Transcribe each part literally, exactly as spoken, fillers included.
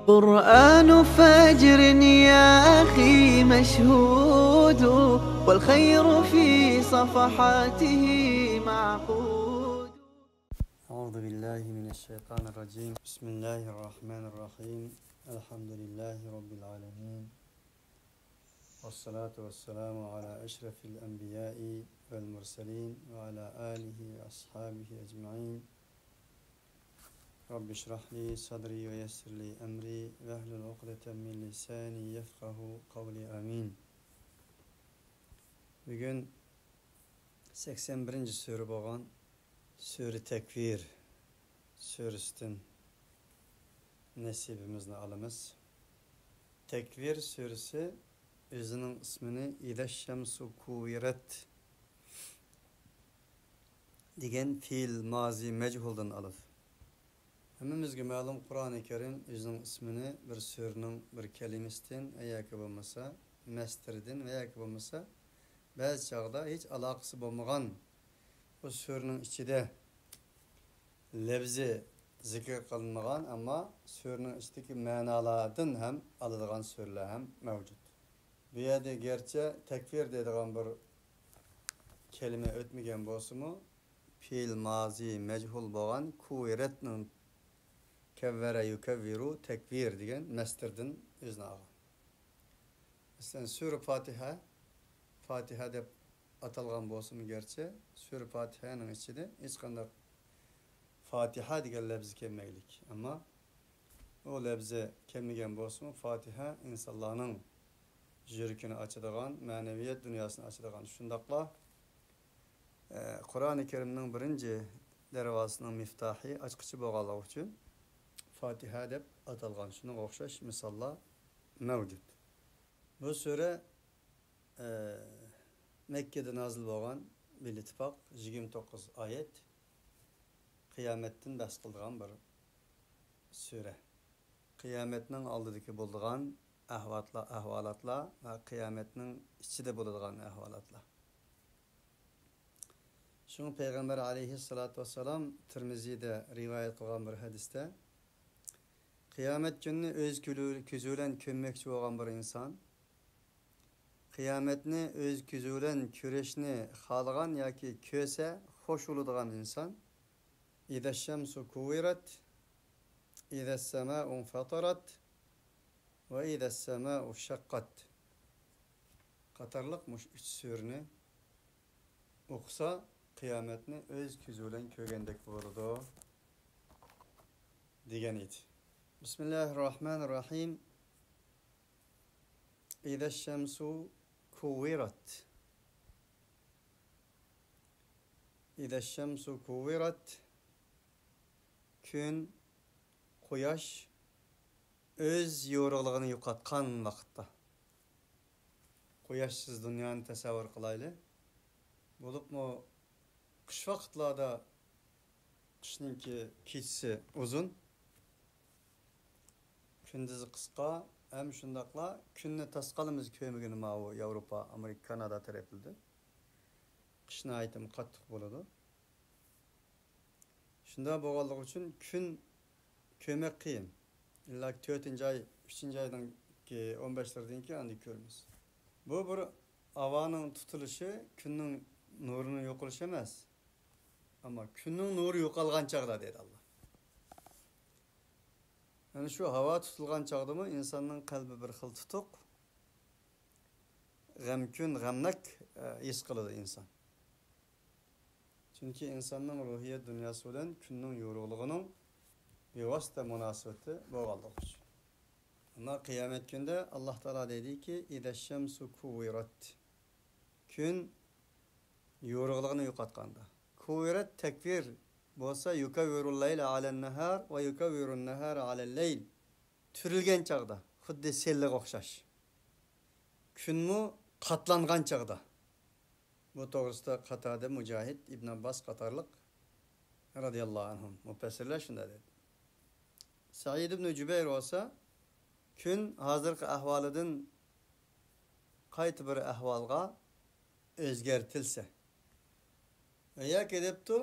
قرآن فجر يا أخي مشهود، والخير في صفحاته معقود. أعوذ بالله من الشيطان الرجيم. بسم الله الرحمن الرحيم. الحمد لله رب العالمين. والصلاة والسلام على أشرف الأنبياء والمرسلين وعلى آله وأصحابه أجمعين. رب اشرح لي صدري ويسر لي أمري واحلل عقدة من لساني يفقه قولي. آمين. بۈگۈن سەكسەن بىرىنچى سۈرە بولغان سۈرە تەكۋىر سۈرىسىدىن نەسىبىمىزنى ئالىمىز. تەكۋىر سۈرىسى ئۆزىنىڭ ئىسمىنى ئىزەششەمسۇ كۇۋۋىرەت دېگەن پېئىل مازى مەجھۇلدىن ئالىدۇ. ھەممىمىزگە مەلۇم، قۇرئانى كەرىم ئۆزىنىڭ ئىسمىنى بىر سۈرىنىڭ بىر كەلىمىسىدىن ۋە ياكى بولمىسا مەستىرىدىن ۋە ياكى بولمىسا بەزى چاغدا ھېچ ئالاقىسى بولمىغان بۇ سۈرىنىڭ ئىچىدە لەپزى زىكىر قىلىنمىغان، ئەمما سۈرىنىڭ ئىچىدىكى مەنالاردىن ھەم ئالىدىغان سۈرىلەر ھەم مەۋجۇت. بۇ يەردە گەرچە تەكۋىر دەيدىغان بىر كەلىمە ئۆتمىگەن بولسىمۇ، پېئىل مازى مەجھۇل بولغان كۇۋۋىرەتنىڭ كەۋۋەرە يۇكەۋۋىرۇ تەكۋىر دېگەن مەستىرىدىن ئۆزىنى ئالغان. مەسىلەن، سۈرە فاتىھە، فاتىھە دەپ ئاتالغان بولسىمۇ گەرچە، سۈرە فاتىھەنىڭ ئىچىدە ھېچقانداق فاتىھە دېگەن لەپزى كەلمەيلىك. ئەمما ئۇ لەپزى كەلمىگەن بولسىمۇ، فاتىھە ئىنسانلارنىڭ يۈرىكىنى ئاچىدىغان، مەنىۋىيەت دۇنياسىنى ئاچىدىغان، شۇنداقلا، ئە، قۇرئانى كەرىمنىڭ بىرىنچى دەرۋازىسىنىڭ مىفتاھى، ئاچقۇچى بولغانلىقى ئۈچۈن فاتىھە دەپ ئاتالغان. شۇنىڭغا ئوخشاش مىساللار مەۋجۇت. بۇ سۈرە، ئە، مەككىدە نازىل بولغان، بىلىتتىپاق، يىگىرمە توققۇز ئايەت، قىيامەتتىن بەھس قىلىدىغان بىر سۈرە. قىيامەتنىڭ ئالدىدىكى بولىدىغان ئەھۋاتلار، ئەھۋالاتلار ۋە قىيامەتنىڭ ئىچىدە بولىدىغان ئەھۋالاتلار. شۇڭا پەيغەمبەر ئەلەيھىسسالاتۇ ۋەسسالام تىرمىزىدە رىۋايەت قىلغان بىر ھەدىستە، قىيامەت كۈنىنى ئۆز كۆلى-، كۆزى بىلەن كۆرمەكچى بولغان بىر ئىنسان، قىيامەتنى ئۆز كۆزى بىلەن كۆرۈشنى خالىغان ياكى كۆرسە خوش بولىدىغان ئىنسان، ئىزەششەمسۇ كۇۋۋىرەت، ئىزەسسەمائۇ فەتەرەت ۋە ئىزەسسەمائۇ شەققەت قاتارلىق مۇشۇ ئۈچ سۈرىنى ئوقۇسا، قىيامەتنى ئۆز كۆزى بىلەن كۆرگەندەك بولىدۇ، دېگەن ئىدى. بىسمىللاھىرراھمانىرراھىم. ئىزەششەمسۇ كۇۋۋىرەت. ئىزەششەمسۇ كۇۋۋىرەت. كۈن، قۇياش ئۆز يورۇقلۇقىنى يوقاتقان ۋاقىتتا. قۇياشسىز دۇنيانى تەسەۋۋۇر قىلايلى. بولۇپمۇ قىش ۋاقىتلاردا، قىشنىڭكى كېچىسى ئۇزۇن، كۈندۈزى قىسقا، ھەم شۇنداقلا كۈننى تاسقالىمىز كۆرمىگىنى ماۋۇ ياۋروپا، ئامېرىكا، كانادا تەرەپلىرىدە قىش ناھايىتىمۇ قاتتىق بولىدۇ. شۇنداق بولغانلىقى ئۈچۈن كۈن كۆرمەك قىيىن. ئىللا تۆتىنچى ئاي، ئۈچىنچى ئاينىڭكى ئون بەشلىرىدىن كېيىن ئاندىن كۆرىمىز. بۇ بىر ھاۋانىڭ تۇتۇلۇشى، كۈننىڭ نۇرىنىڭ يوقىلىشى ئەمەس. ئەمما كۈننىڭ نۇرى يوقالغان چاغدا، دەيدۇ ئاللا. يەنى شۇ ھاۋا تۇتۇلغان چاغدىمۇ ئىنساننىڭ قەلبى بىر خىل تۇتۇق، غەمكىن، غەمناك، ئە، ھېس قىلىدۇ ئىنسان. چۈنكى ئىنساننىڭ روھىيەت دۇنياسى بىلەن كۈننىڭ يورۇقلۇقىنىڭ بىۋاسىتە مۇناسىۋىتى بولغانلىقى ئۈچۈن. ئەمما قىيامەت كۈنىدە ئاللا تائالا دەيدىكى، ئىزەششەمسۇ كۇۋۋىرەت. كۈن يورۇقلۇقىنى يوقاتقاندا. كۇۋۋىرەت تەكۋىر بولسا، يۇكەۋۋىرۇل لەيلە ئالەن نەھار ۋە يۇكەۋۋىرۇن نەھارە ئالەل لەيل. تۈرۈلگەن چاغدا، خۇددى سېلىغا ئوخشاش. كۈنمۇ قاتلانغان چاغدا. بۇ توغرىسىدا قاتادە، مۇجاھىد، ئىبن ئابباس قاتارلىق رەزىياللاھۇ ئەنھۇم مۇپەسسىرلەر شۇنداق دېدى. سەئىد ئىبن جۇبەير بولسا، كۈن ھازىرقى ئەھۋالىدىن قايتا بىر ئەھۋالغا ئۆزگەرتىلسە. ۋە ياكى دەپتۇ،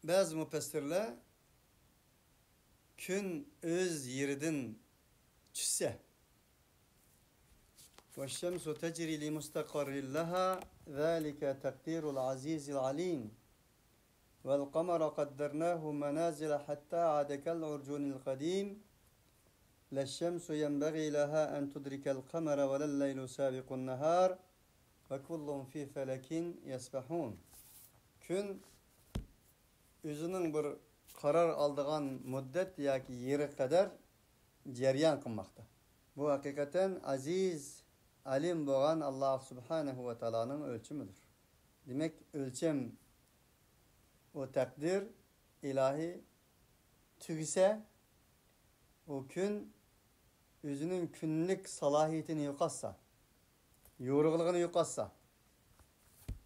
بەزى مۇپەسسىرلەر كۈن ئۆز يېرىدىن چۈشسە. والشمس تجري لمستقر لها ذلك تقدير العزيز العليم. والقمر قدرناه منازل حتى عاد كالعرجون القديم. لا الشمس ينبغي لها أن تدرك القمر ولا الليل سابق النهار وكل في فلك يسبحون. كۈن ئۆزىنىڭ بىر قارار ئالىدىغان مۇددەت ياكى يېرىگە قەدەر جەريان قىلماقتا. بۇ ھەقىقەتەن ئەزىز، ئەلىم بولغان ئاللاھ سۇبھانەھۇ ۋە تائالانىڭ ئۆلچىمىدۇر. دېمەك، ئۆلچەم، ئۇ تەقدىر ئىلاھىي تۈگىسە، ئۇ كۈن ئۆزىنىڭ كۈنلۈك سالاھىيىتىنى يوقاتسا، يورۇقلۇقىنى يوقاتسا،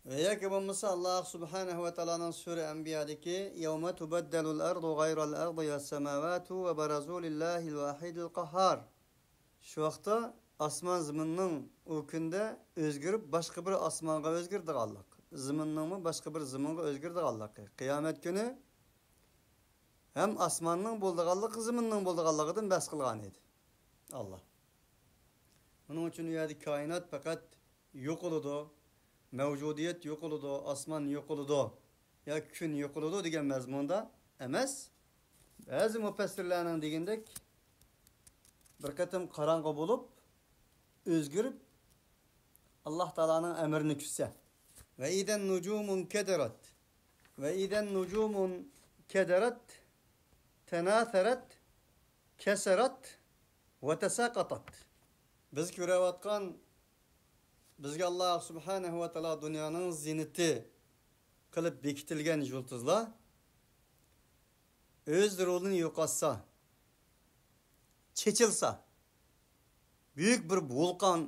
ۋە ياكى بولمىسا ئاللاھ سۇبھانەھۇ ۋە تائالانىڭ سۈرە ئەنبىيادىكى يوم تۇبەددەلۇل ئەرزۇ غەيرەل ئەرزى ۋەسسەماۋاتۇ ۋە بەرەزۇ لىللاھىل ۋاھىدىل قەھھار. شۇ ۋاقىتتا ئاسمان زېمىننىڭ ئۇ كۈندە ئۆزگىرىپ، باشقا بىر ئاسمانغا ئۆزگىرىدىغانلىق، زېمىننىڭمۇ باشقا بىر زېمىنغا ئۆزگىرىدىغانلىقى، قىيامەت كۈنى ھەم ئاسماننىڭ بولىدىغانلىقى، زېمىننىڭ بولىدىغانلىقىدىن بەھس قىلغان ئىدى ئاللاھ. بۇنىڭ ئۈچۈن ئۇ يەردە كائىنات پەقەت يوقىلىدۇ، مەۋجۇدىيەت يوقىلىدۇ، ئاسمان يوقىلىدۇ ياكى كۈن يوقىلىدۇ دېگەن مەزمۇندا ئەمەس. بەزى مۇپەسسىرلەرنىڭ دېگىنىدەك، بىر قېتىم قاراڭغۇ بولۇپ، ئۆزگىرىپ، ئاللاھ تائالانىڭ ئەمرىنى كۈتسە. وإذا النجوم انكدرت. وإذا النجوم انكدرت، تناثرت، كسرت وتساقطت. بىز كۆرۈۋاتقان، بىزگە ئاللاھ سۇبھانەھۇ ۋە تائالا دۇنيانىڭ زىننىتى قىلىپ بېكىتىلگەن يۇلتۇزلار ئۆز رولىنى يوقاتسا، چېچىلسا، بۈيۈك بىر ۋۇلقان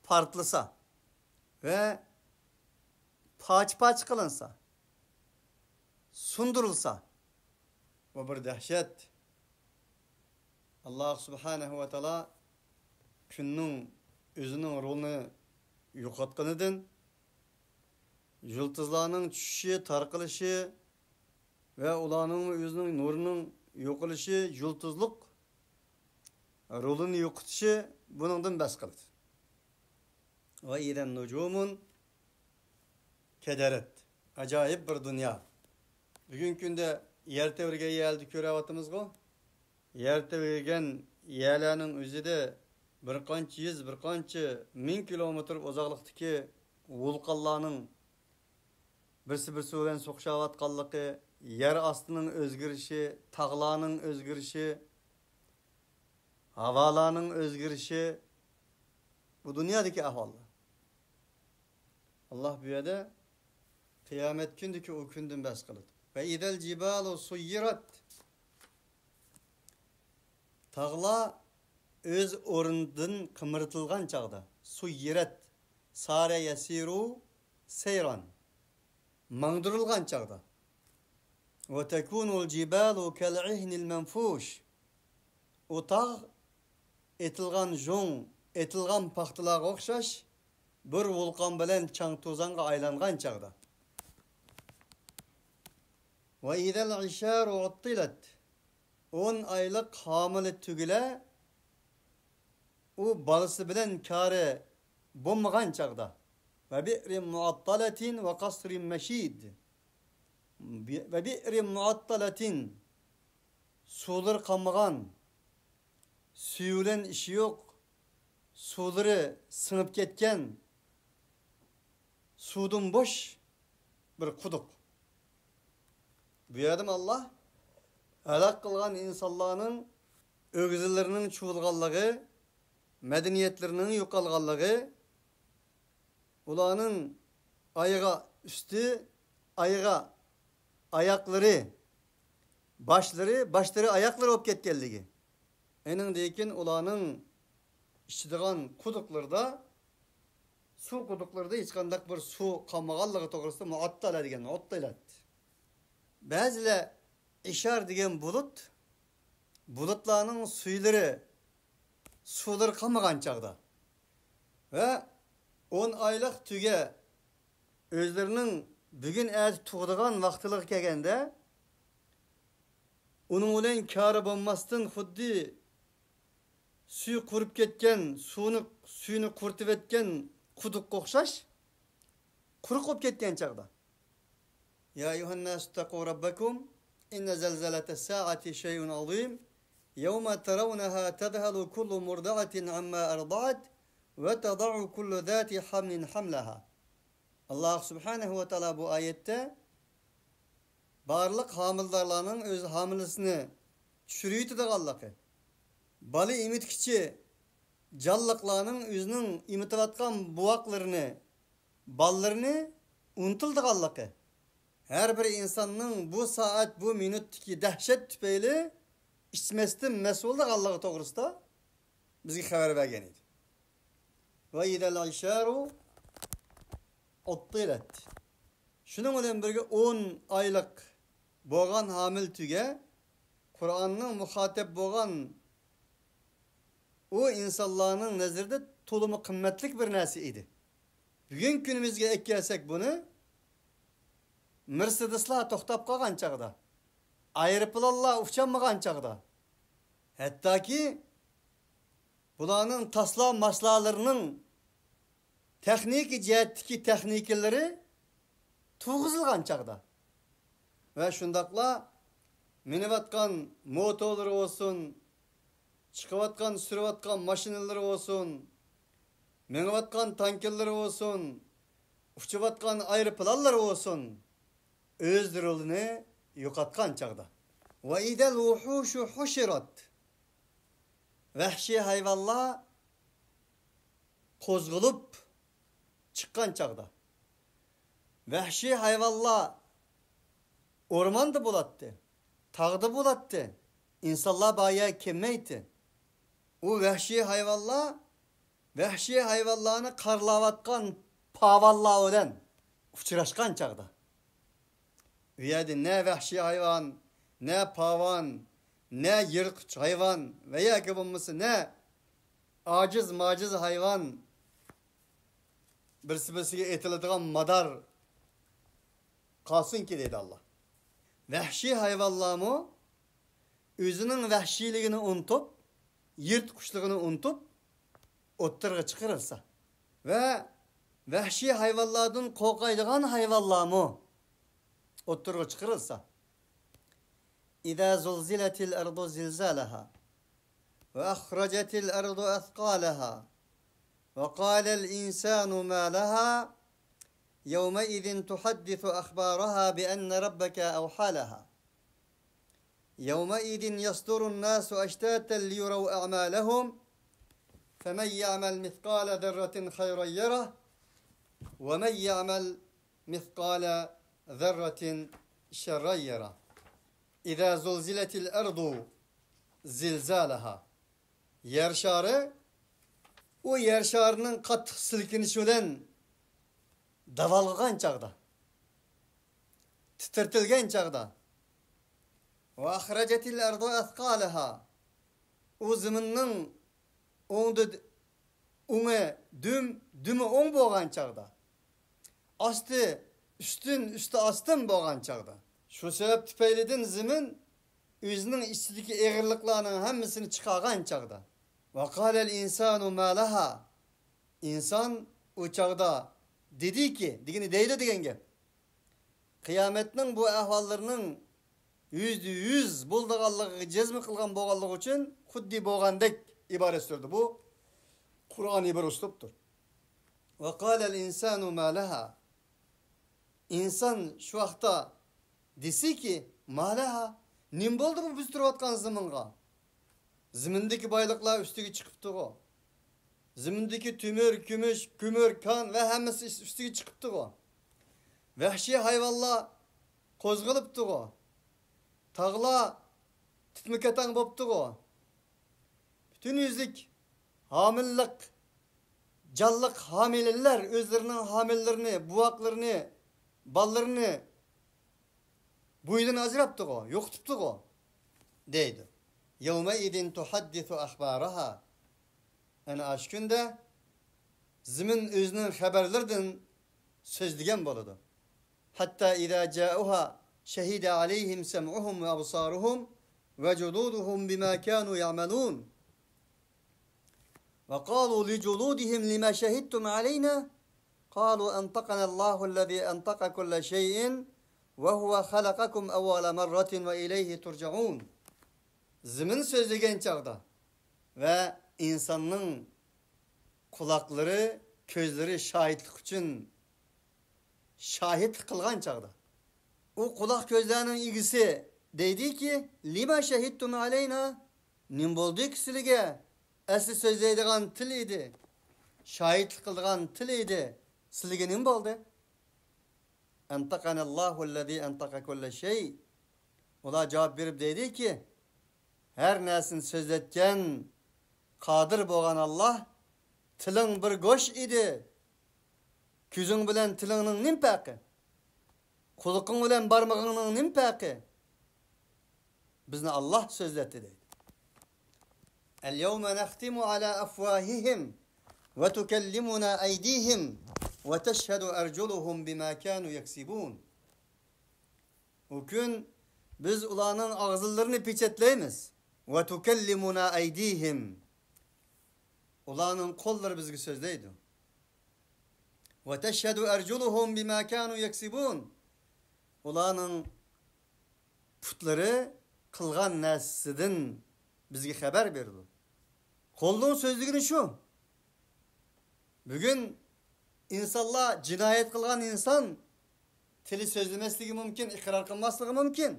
پارتلىسا ۋە پارچە-پارچە قىلىنسا، سۇندۇرۇلسا، بۇ بىر دەھشەت. ئاللاھ سۇبھانەھۇ ۋە تائالا كۈننىڭ ئۆزىنىڭ رولىنى يوقاتقىنىدىن، يۇلتۇزلارنىڭ چۈشۈشى، تارقىلىشى ۋە ئۇلارنىڭ ئۆزىنىڭ نۇرىنىڭ يوقىلىشى، يۇلتۇزلۇق رولىنى يوقىتىشى بۇنىڭدىن بەس قىلىدۇ. وإذا النجوم انكدرت. ئاجايىپ بىر دۇنيا. بۈگۈنكى كۈندە يەر تەۋرىگەن يەرلەردە كۆرۈۋاتىمىزغۇ؟ يەر تەۋرىگەن يەرلەرنىڭ ئۆزىدە بىر قانچە يۈز، بىر قانچە مىڭ كىلومېتىر ئۇزاقلىقتىكى ۋۇلقانلارنىڭ بىرسى بىرسى بىلەن سوقۇشۇۋاتقانلىقى، يەر ئاستىنىڭ ئۆزگىرىشى، تاغلارنىڭ ئۆزگىرىشى، ھاۋالارنىڭ ئۆزگىرىشى، بۇ دۇنيادىكى ئەھۋاللار. ئاللاھ بۇ يەردە قىيامەت كۈندىكى ئۇ كۈندىن بەس قىلىدۇ. وإذا الجبال سيرت. تاغلار ئۆز ئورنىدىن قىمىرىتىلغان چاغدا، سيرت، سار يسير سيرا، ماڭدۇرۇلغان چاغدا، وتكون الجبال كالعهن المنفوش، ئۇ تاغ ئېتىلغان ژۇڭ، ئېتىلغان پاختىلارغا ئوخشاش بىر ۋۇلقان بىلەن چاڭ-توزانغا ئايلانغان چاغدا. وإذا العشار عطلت. ئون ئايلىق ھامىلە تۈگىلە ئۇ بالىسى بىلەن كارى بولمىغان چاغدا. وبئر معطلة وقصر مشيد. وبئر معطلة، سۇلىرى قالمىغان، سۈيى بىلەن ئىشى يوق، سۇلىرى سىڭىپ كەتكەن، سۇدىن بوش بىر قۇدۇق. بۇ يەردىمۇ ئاللاھ ھالاك قىلغان ئىنسانلارنىڭ ئۆگزىلىرىنىڭ چۇۋۇلغانلىقى، مەدەنىيەتلىرىنىڭ يوقالغانلىقى، ئۇلارنىڭ ئايىغى ئۈستى، ئايىغى ئاياقلىرى، باشلىرى، باشلىرى ئاياقلىرى بولۇپ كەتكەنلىكى. ئېنىڭدىن كېيىن ئۇلارنىڭ ئىچىدىغان قۇدۇقلىرىدا، سۇ قۇدۇقلىرىدا ھېچقانداق بىر سۇ قالمىغانلىقى توغرىسىدا مۇئەتتەلە دېگەن، مۇئەتتەلەت. بەزىلەر ئىشار دېگەن بۇلۇت، بۇلۇتلارنىڭ سۈيلىرى، سۇلىرى قالمىغان چاغدا ۋە ئون ئايلىق تۈگە ئۆزلىرىنىڭ بۈگۈن ئەتە تۇغىدىغان ۋاقتىلىقى كەلگەندە، ئۇنىڭ بىلەن كارى بولماستىن، خۇددى سۈيى قۇرۇپ كەتكەن، سۇنى، سۈيىنى قۇرۇتۇۋەتكەن قۇدۇققا ئوخشاش، قۇرۇق بولۇپ كەتكەن چاغدا. يا أيها الناس اتقوا ربكم إن زلزلة الساعة شيء عظيم يوم ترونها تذهل كل مرضعة عما أرضعت وتضع كل ذات حمل حملها. ئاللاھ سۇبھانەھۇ ۋە تائالا بۇ ئايەتتە بارلىق ھامىلىدارلارنىڭ ئۆز ھامىلىسىنى چۈشۈرۈۋېتىدىغانلىقى، بالا ئېمىتكۈچى جانلىقلارنىڭ ئۆزىنىڭ ئېمىتىۋاتقان بوۋاقلىرىنى، بالىلىرىنى ئۇنتۇلىدىغانلىقى، ھەر بىر ئىنساننىڭ بۇ سائەت، بۇ مىنۇتتىكى دەھشەت تۈپەيلى ئىچمەستىن مەست بولىدىغانلىقى توغرىسىدا بىزگە خەۋەر بەرگەن ئىدى. وإذا العشار عطلت. شۇنىڭ بىلەن بىرگە، ئون ئايلىق بولغان ھامىلە تۆگە، قۇرئاننىڭ مۇخاتەپ بولغان ئۇ ئىنسانلارنىڭ نەزىرىدە تولىمۇ قىممەتلىك بىر نەرسە ئىدى. بۈگۈنكى كۈنىمىزگە ئەكەلسەك بۇنى، مېرسېدېسلار توختاپ قالغان چاغدا، ئايروپىلانلار ئۇچالمىغان چاغدا، ھەتتاكى بۇلارنىڭ تاسلا ماشىنىلىرىنىڭ تېخنىكا جەھەتتىكى تېخنىكىلىرى تۇرغۇزۇلغان چاغدا ۋە شۇنداقلا مىنىۋاتقان موتولىرى بولسۇن، چىقىۋاتقان، سۈرۈۋاتقان ماشىنىلىرى بولسۇن، مېڭىۋاتقان تانكىلىرى بولسۇن، ئۇچۇۋاتقان ئايروپىلانلىرى بولسۇن، ئۆز رولىنى يوقاتقان چاغدا. وإذا الوحوش حشرت. ۋەھشىي ھايۋانلار قوزغىلىپ چىققان چاغدا، ۋەھشىي ھايۋانلار ئورماندا بولاتتى، تاغدا بولاتتى، ئىنسانلار بار يەرگە كەلمەيتتى. ئۇ ۋەھشىي ھايۋانلار ۋەھشىي ھايۋانلارنى قارىلاۋاتقان پاۋانلار بىلەن ئۇچراشقان چاغدا، ئۇ يەردە نە ۋەھشىي ھايۋان، نە پاۋان، نە يىرتقۇچ ھايۋان ۋە ياكى بولمىسا نە ئاجىز-ماجىز ھايۋان، بىرسى-بىرسىگە ئېتىلىدىغان مادار قالسۇنكى، دەيدۇ ئاللا. ۋەھشىي ھايۋانلارمۇ ئۆزىنىڭ ۋەھشىيلىكىنى ئۇنتۇپ، يىرتقۇچلۇقىنى ئۇنتۇپ، ئوتتۇرىغا چىقىرىلسا ۋە ۋەھشىي ھايۋانلاردىن قورقايدىغان ھايۋانلارمۇ ئوتتۇرىغا چىقىرىلسا، إذا زلزلت الأرض زلزالها وأخرجت الأرض أثقالها وقال الإنسان ما لها يومئذ تحدث أخبارها بأن ربك أوحى لها يومئذ يصدر الناس أشتاتا ليروا أعمالهم فمن يعمل مثقال ذرة خيرا يره ومن يعمل مثقال ذرة شرا يره. إذا زلزلت الأرض زلزالها. يەر شارى، ئۇ يەر شارىنىڭ قاتتىق سىلكىنىشى بىلەن داۋالغىغان چاغدا، تىترىتىلگەن چاغدا، وأخرجت الأرض أثقالها، ئۇ زېمىننىڭ ئوڭدا ئوڭى دۈم، دۈمى ئوڭ بولغان چاغدا، ئاستى ئۈستۈن، ئۈستى ئاستىن بولغان چاغدا، شۇ سەۋەب تۈپەيلىدىن زېمىن ئۆزىنىڭ ئىچىدىكى ئېغىرلىقلارنىڭ ھەممىسىنى چىقارغان چاغدا، وقال الإنسان ما لها، ئىنسان ئۇ چاغدا دېدىكى، دېگىنى دەيدۇ دېگەن گەپ. قىيامەتنىڭ بۇ ئەھۋاللىرىنىڭ يۈزدە يۈز بولىدىغانلىقىغا جەزم قىلغان بولغانلىقى ئۈچۈن خۇددى بولغاندەك ئىبارە سۈرىدۇ. بۇ قۇرئانىي بىر ئۇسلۇبتۇر. وقال الإنسان ما لها. ئىنسان شۇ ۋاقىتتا دېسىكى، ما لها، نېمە بولدى بۇ بىز تۇرۇۋاتقان زېمىنغا؟ زېمىندىكى بايلىقلار ئۈستىگە چىقىپتىغۇ. زېمىندىكى تۆمۈر، كۈمۈش، كۆمۈر، كان ۋە ھەممىسى ئۈستىگە چىقىپتىغۇ. ۋەھشىي ھايۋانلار قوزغىلىپتىغۇ. تاغلار تىتمىكەتەڭ بوپتىغۇ. پۈتۈن يۈزلۈك ھامىلىلىق، جانلىق ھامىلىلەر ئۆزلىرىنىڭ ھامىلىلىرىنى، بوۋاقلىرىنى، بالىلىرىنى بويىدىن ئاجراتتىغۇ، يوقىتىپتىغۇ، دەيدۇ. يومئىذ تحدث أخبارها. ئەنە ئاشۇ كۈندە زېمىن ئۆزىنىڭ خەۋەرلىرىدىن سۆزلىگەن بولىدۇ. حتى إذا جاءوها شهد عليهم سمعهم وأبصارهم وجلودهم بما كانوا يعملون. وقالوا لجلودهم لم شهدتم علينا؟ قالوا أنطقنا الله الذي أنطق كل شيء وهو خلقكم أول مرة وإليه ترجعون. زېمىن سۆزلىگەن چاغدا ۋە ئىنساننىڭ قۇلاقلىرى، كۆزلىرى شاھىتلىق ئۈچۈن شاھىتلىق قىلغان چاغدا، ئۇ قۇلاق كۆزلەرنىڭ ئىگىسى دەيدىكى، لم شهدتم علينا؟ نېمە بولدىكى سىلىگە؟ ئەسلى سۆزلەيدىغان تىل ئىدى، شاھىتلىق قىلىدىغان تىل ئىدى، سىلىگە نېمە بولدى؟ أنطقنا الله الذي أنطق كل شيء. ئۇلار جاۋاب بېرىپ دەيدىكى، ھەر نەرسىنى سۆزلەتكەن قادىر بولغان ئاللاھ، تىلىڭ بىر گوش ئىدى. كۆزۈڭ بىلەن تىلىڭنىڭ نېمە پەرقى؟ قۇلىقىڭ بىلەن بارمىقىڭنىڭ نېمە پەرقى؟ بىزنى ئاللاھ سۆزلەتتى دەيدۇ. اليوم نختم على أفواههم وتكلمنا أيديهم وتشهد أرجلهم بما كانوا يكسبون. ئۇ كۈن بىز ئۇلارنىڭ ئاغزىلىرىنى پېچەتلەيمىز. وتكلمنا أيديهم. ئۇلارنىڭ قوللىرى بىزگە سۆزلەيدۇ. وتشهد أرجلهم بما كانوا يكسبون. ئۇلارنىڭ پۇتلىرى قىلغان نەرسىسىدىن بىزگە خەۋەر بېرىدۇ. قولنىڭ سۆزلىگىنى شۇ. بۈگۈن ئىنسانلار، جىنايەت قىلغان ئىنسان تىلى سۆزلىمەسلىكى مۇمكىن، ئىقرار قىلماسلىقى مۇمكىن.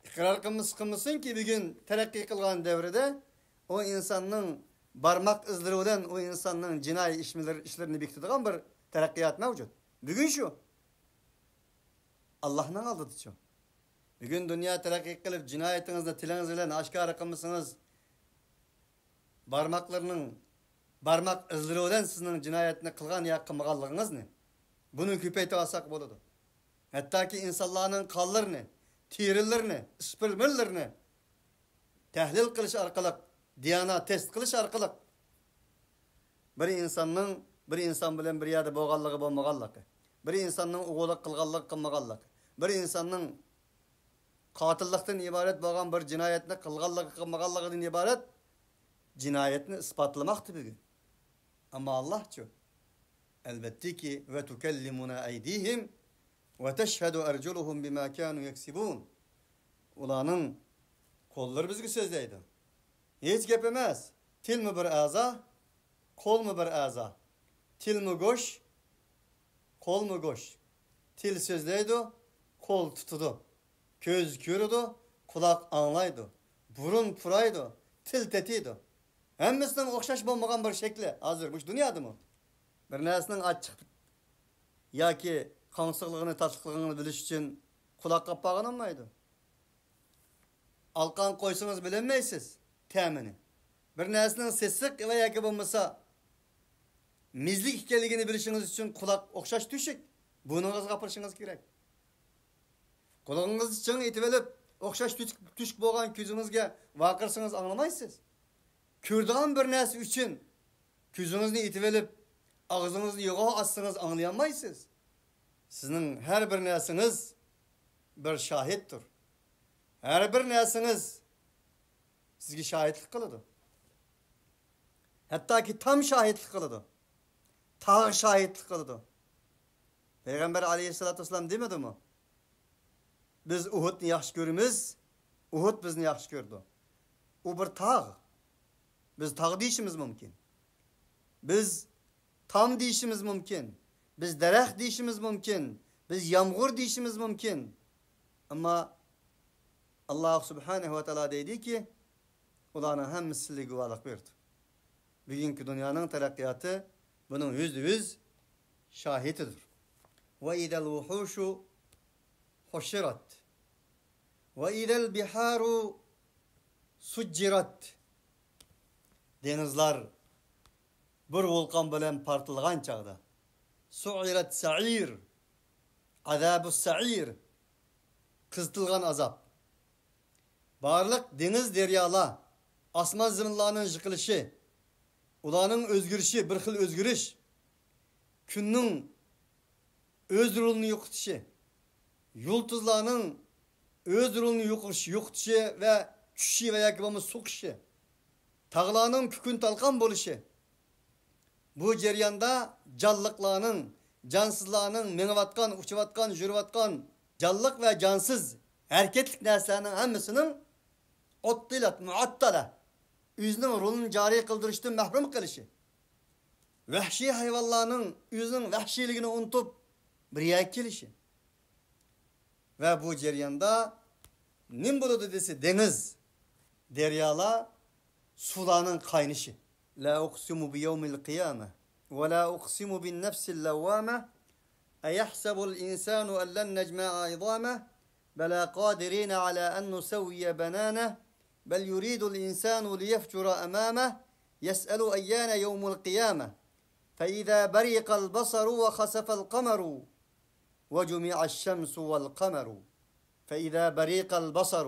ئىقرار قىلمىسا قىلمىسۇنكى، بۈگۈن تەرەققىي قىلغان دەۋردە ئۇ ئىنساننىڭ بارماق ئىزلىرى بىلەن ئۇ ئىنساننىڭ جىنايى ئىشلىرى، ئىشلىرىنى بېكىتىدىغان بىر تەرەققىيات مەۋجۇت. بۈگۈن شۇ. ئاللاھنىڭ ئالدىدىچۇ؟ بۈگۈن دۇنيا تەرەققىي قىلىپ، جىنايىتىڭىزنى تىلىڭىز بىلەن ئاشكارا قىلمىسىڭىز، بارماقلىرىنىڭ، بارماق ئىزلىرى بىلەن سىزنىڭ جىنايەتنى قىلغان يا قىلمىغانلىقىڭىزنى، بۇنى كۆپەيتىۋالساق بولىدۇ. ھەتتاكى ئىنسانلارنىڭ قانلىرىنى، تېرىلىرىنى، ئىسپېرمىلىرىنى تەھلىل قىلىش ئارقىلىق، دى ئېن ئې تېست قىلىش ئارقىلىق بىر ئىنساننىڭ بىر ئىنسان بىلەن بىر يەردە بولغانلىقى، بولمىغانلىقى، بىر ئىنساننىڭ ئوغرىلىق قىلغانلىقى، قىلمىغانلىقى، بىر ئىنساننىڭ قاتىللىقتىن ئىبارەت بولغان بىر جىنايەتنى قىلغانلىقى، قىلمىغانلىقىدىن ئىبارەت جىنايەتنى ئىسپاتلىماقتا بۈگۈن. ئەمما ئاللاھچۇ؟ ئەلۋەتتىكى، وتكلمنا أيديهم وتشهد أرجلهم بما كانوا يكسبون. ئۇلارنىڭ قوللىرى بىزگە سۆزلەيدۇ. ھېچ گەپ ئەمەس. تىلمۇ بىر ئەزا، قولمۇ بىر ئەزا. تىلمۇ گوش، قولمۇ گوش. تىل سۆزلەيدۇ، قول تۇتىدۇ. كۆز كۆرىدۇ، قۇلاق ئاڭلايدۇ، بۇرۇن پۇرايدۇ، تىل تېتىيدۇ. ھەممىسىنىڭ ئوخشاش بولمىغان بىر شەكلى ھازىر مۇشۇ دۇنيادىمۇ. بىر نەرسىنىڭ ئاچچىق ياكى قاڭسىقلىقىنى، تاتلىقلىقىنى بىلىش ئۈچۈن قۇلاق قاپاقىنى ئالمايدۇ. ئالقان قويسىڭىز بىلەلمەيسىز تەمىنى. بىر نەرسىنىڭ سېسىق ۋە ياكى بولمىسا مىزلىك ئىكەنلىكىنى بىلىشىڭىز ئۈچۈن قۇلاق ئوخشاش تۆشۈك، بۇرنىڭىزغا ئاپىرىشىڭىز كېرەك. قۇلىقىڭىزنى چىڭ ئېتىۋېلىپ، ئوخشاش تۆشۈك، تۆشۈك بولغان كۆزىڭىزگە ۋارقىرىسىڭىز ئاڭلىمايسىز. كۆرىدىغان بىر نەرسە ئۈچۈن كۆزىڭىزنى ئېتىۋېلىپ، ئاغزىڭىزنى يوغىغا ئاچسىڭىز ئاڭلىيالمايسىز. سىزنىڭ ھەر بىر نەرسىڭىز بىر شاھىتتۇر. ھەر بىر نەرسىڭىز سىزگە شاھىتلىق قىلىدۇ. ھەتتاكى تام شاھىتلىق قىلىدۇ. تاغ شاھىتلىق قىلىدۇ. پەيغەمبەر ئەلەيھىسسالاتۇ ۋەسسالام دېمىدىمۇ؟ بىز ئۇھۇدنى ياخشى كۆرىمىز، ئۇھۇد بىزنى ياخشى كۆرىدۇ. ئۇ بىر تاغ. بىز تاغ دېيىشىمىز مۇمكىن. بىز تام دېيىشىمىز مۇمكىن. بىز دەرەخ دېيىشىمىز مۇمكىن. بىز يامغۇر دېيىشىمىز مۇمكىن. ئەمما ئاللاھ سۇبھانەھۇ ۋە تائالا دەيدىكى، ئۇلارنىڭ ھەممىسى سىلىگە گۇۋاھلىق بېرىدۇ. بۈگۈنكى دۇنيانىڭ تەرەققىياتى بۇنىڭ يۈزدە يۈز شاھىتىدۇر. وإذا الوحوش حشرت وإذا البحار سجرت. دېڭىزلار بىر ۋۇلقان بىلەن پارتلىغان چاغدا، سعرت سعير، عذاب السعير، قىزىتىلغان ئازاب. بارلىق دېڭىز، دەريالار، ئاسمان زېمىنلارنىڭ يىقىلىشى، ئۇلارنىڭ ئۆزگىرىشى، بىر خىل ئۆزگىرىش، كۈننىڭ ئۆز رولىنى يوقىتىشى، يۇلتۇزلارنىڭ ئۆز رولىنى يوقىتىشى، يوقىتىشى ۋە چۈشۈشى ۋە ياكى بولمىسا سوقۇشى، تاغلارنىڭ كۈكۈن تالقان بولۇشى، بۇ جەرياندا جانلىقلارنىڭ، جانسىزلارنىڭ، مېڭىۋاتقان، ئۇچۇۋاتقان، يۈرۈۋاتقان جانلىق ۋە جانسىز ھەرىكەتلىك نەرسىلەرنىڭ ھەممىسىنىڭ ئوتتىلات، مۇئەتتەلە، ئۆزىنىڭ رولىنى جارى قىلدۇرۇشتىن مەھرۇم قېلىشى، ۋەھشىي ھايۋانلارنىڭ ئۆزىنىڭ ۋەھشىيلىكىنى ئۇنتۇپ، بىر يەرگە كېلىشى. ۋە بۇ جەرياندا نېمە بولىدۇ دېسە، دېڭىز، دەريالار، سۇلارنىڭ قاينىشى. لا أقسم بيوم القيامة ولا أقسم بالنفس اللوامة أيحسب الإنسان ألن نجمع عظامه بلى قادرين على أن نسوي بنانه بل يريد الإنسان ليفجر أمامه يسأل أيان يوم القيامة فإذا برق البصر وخسف القمر وجمع الشمس والقمر فإذا برق البصر.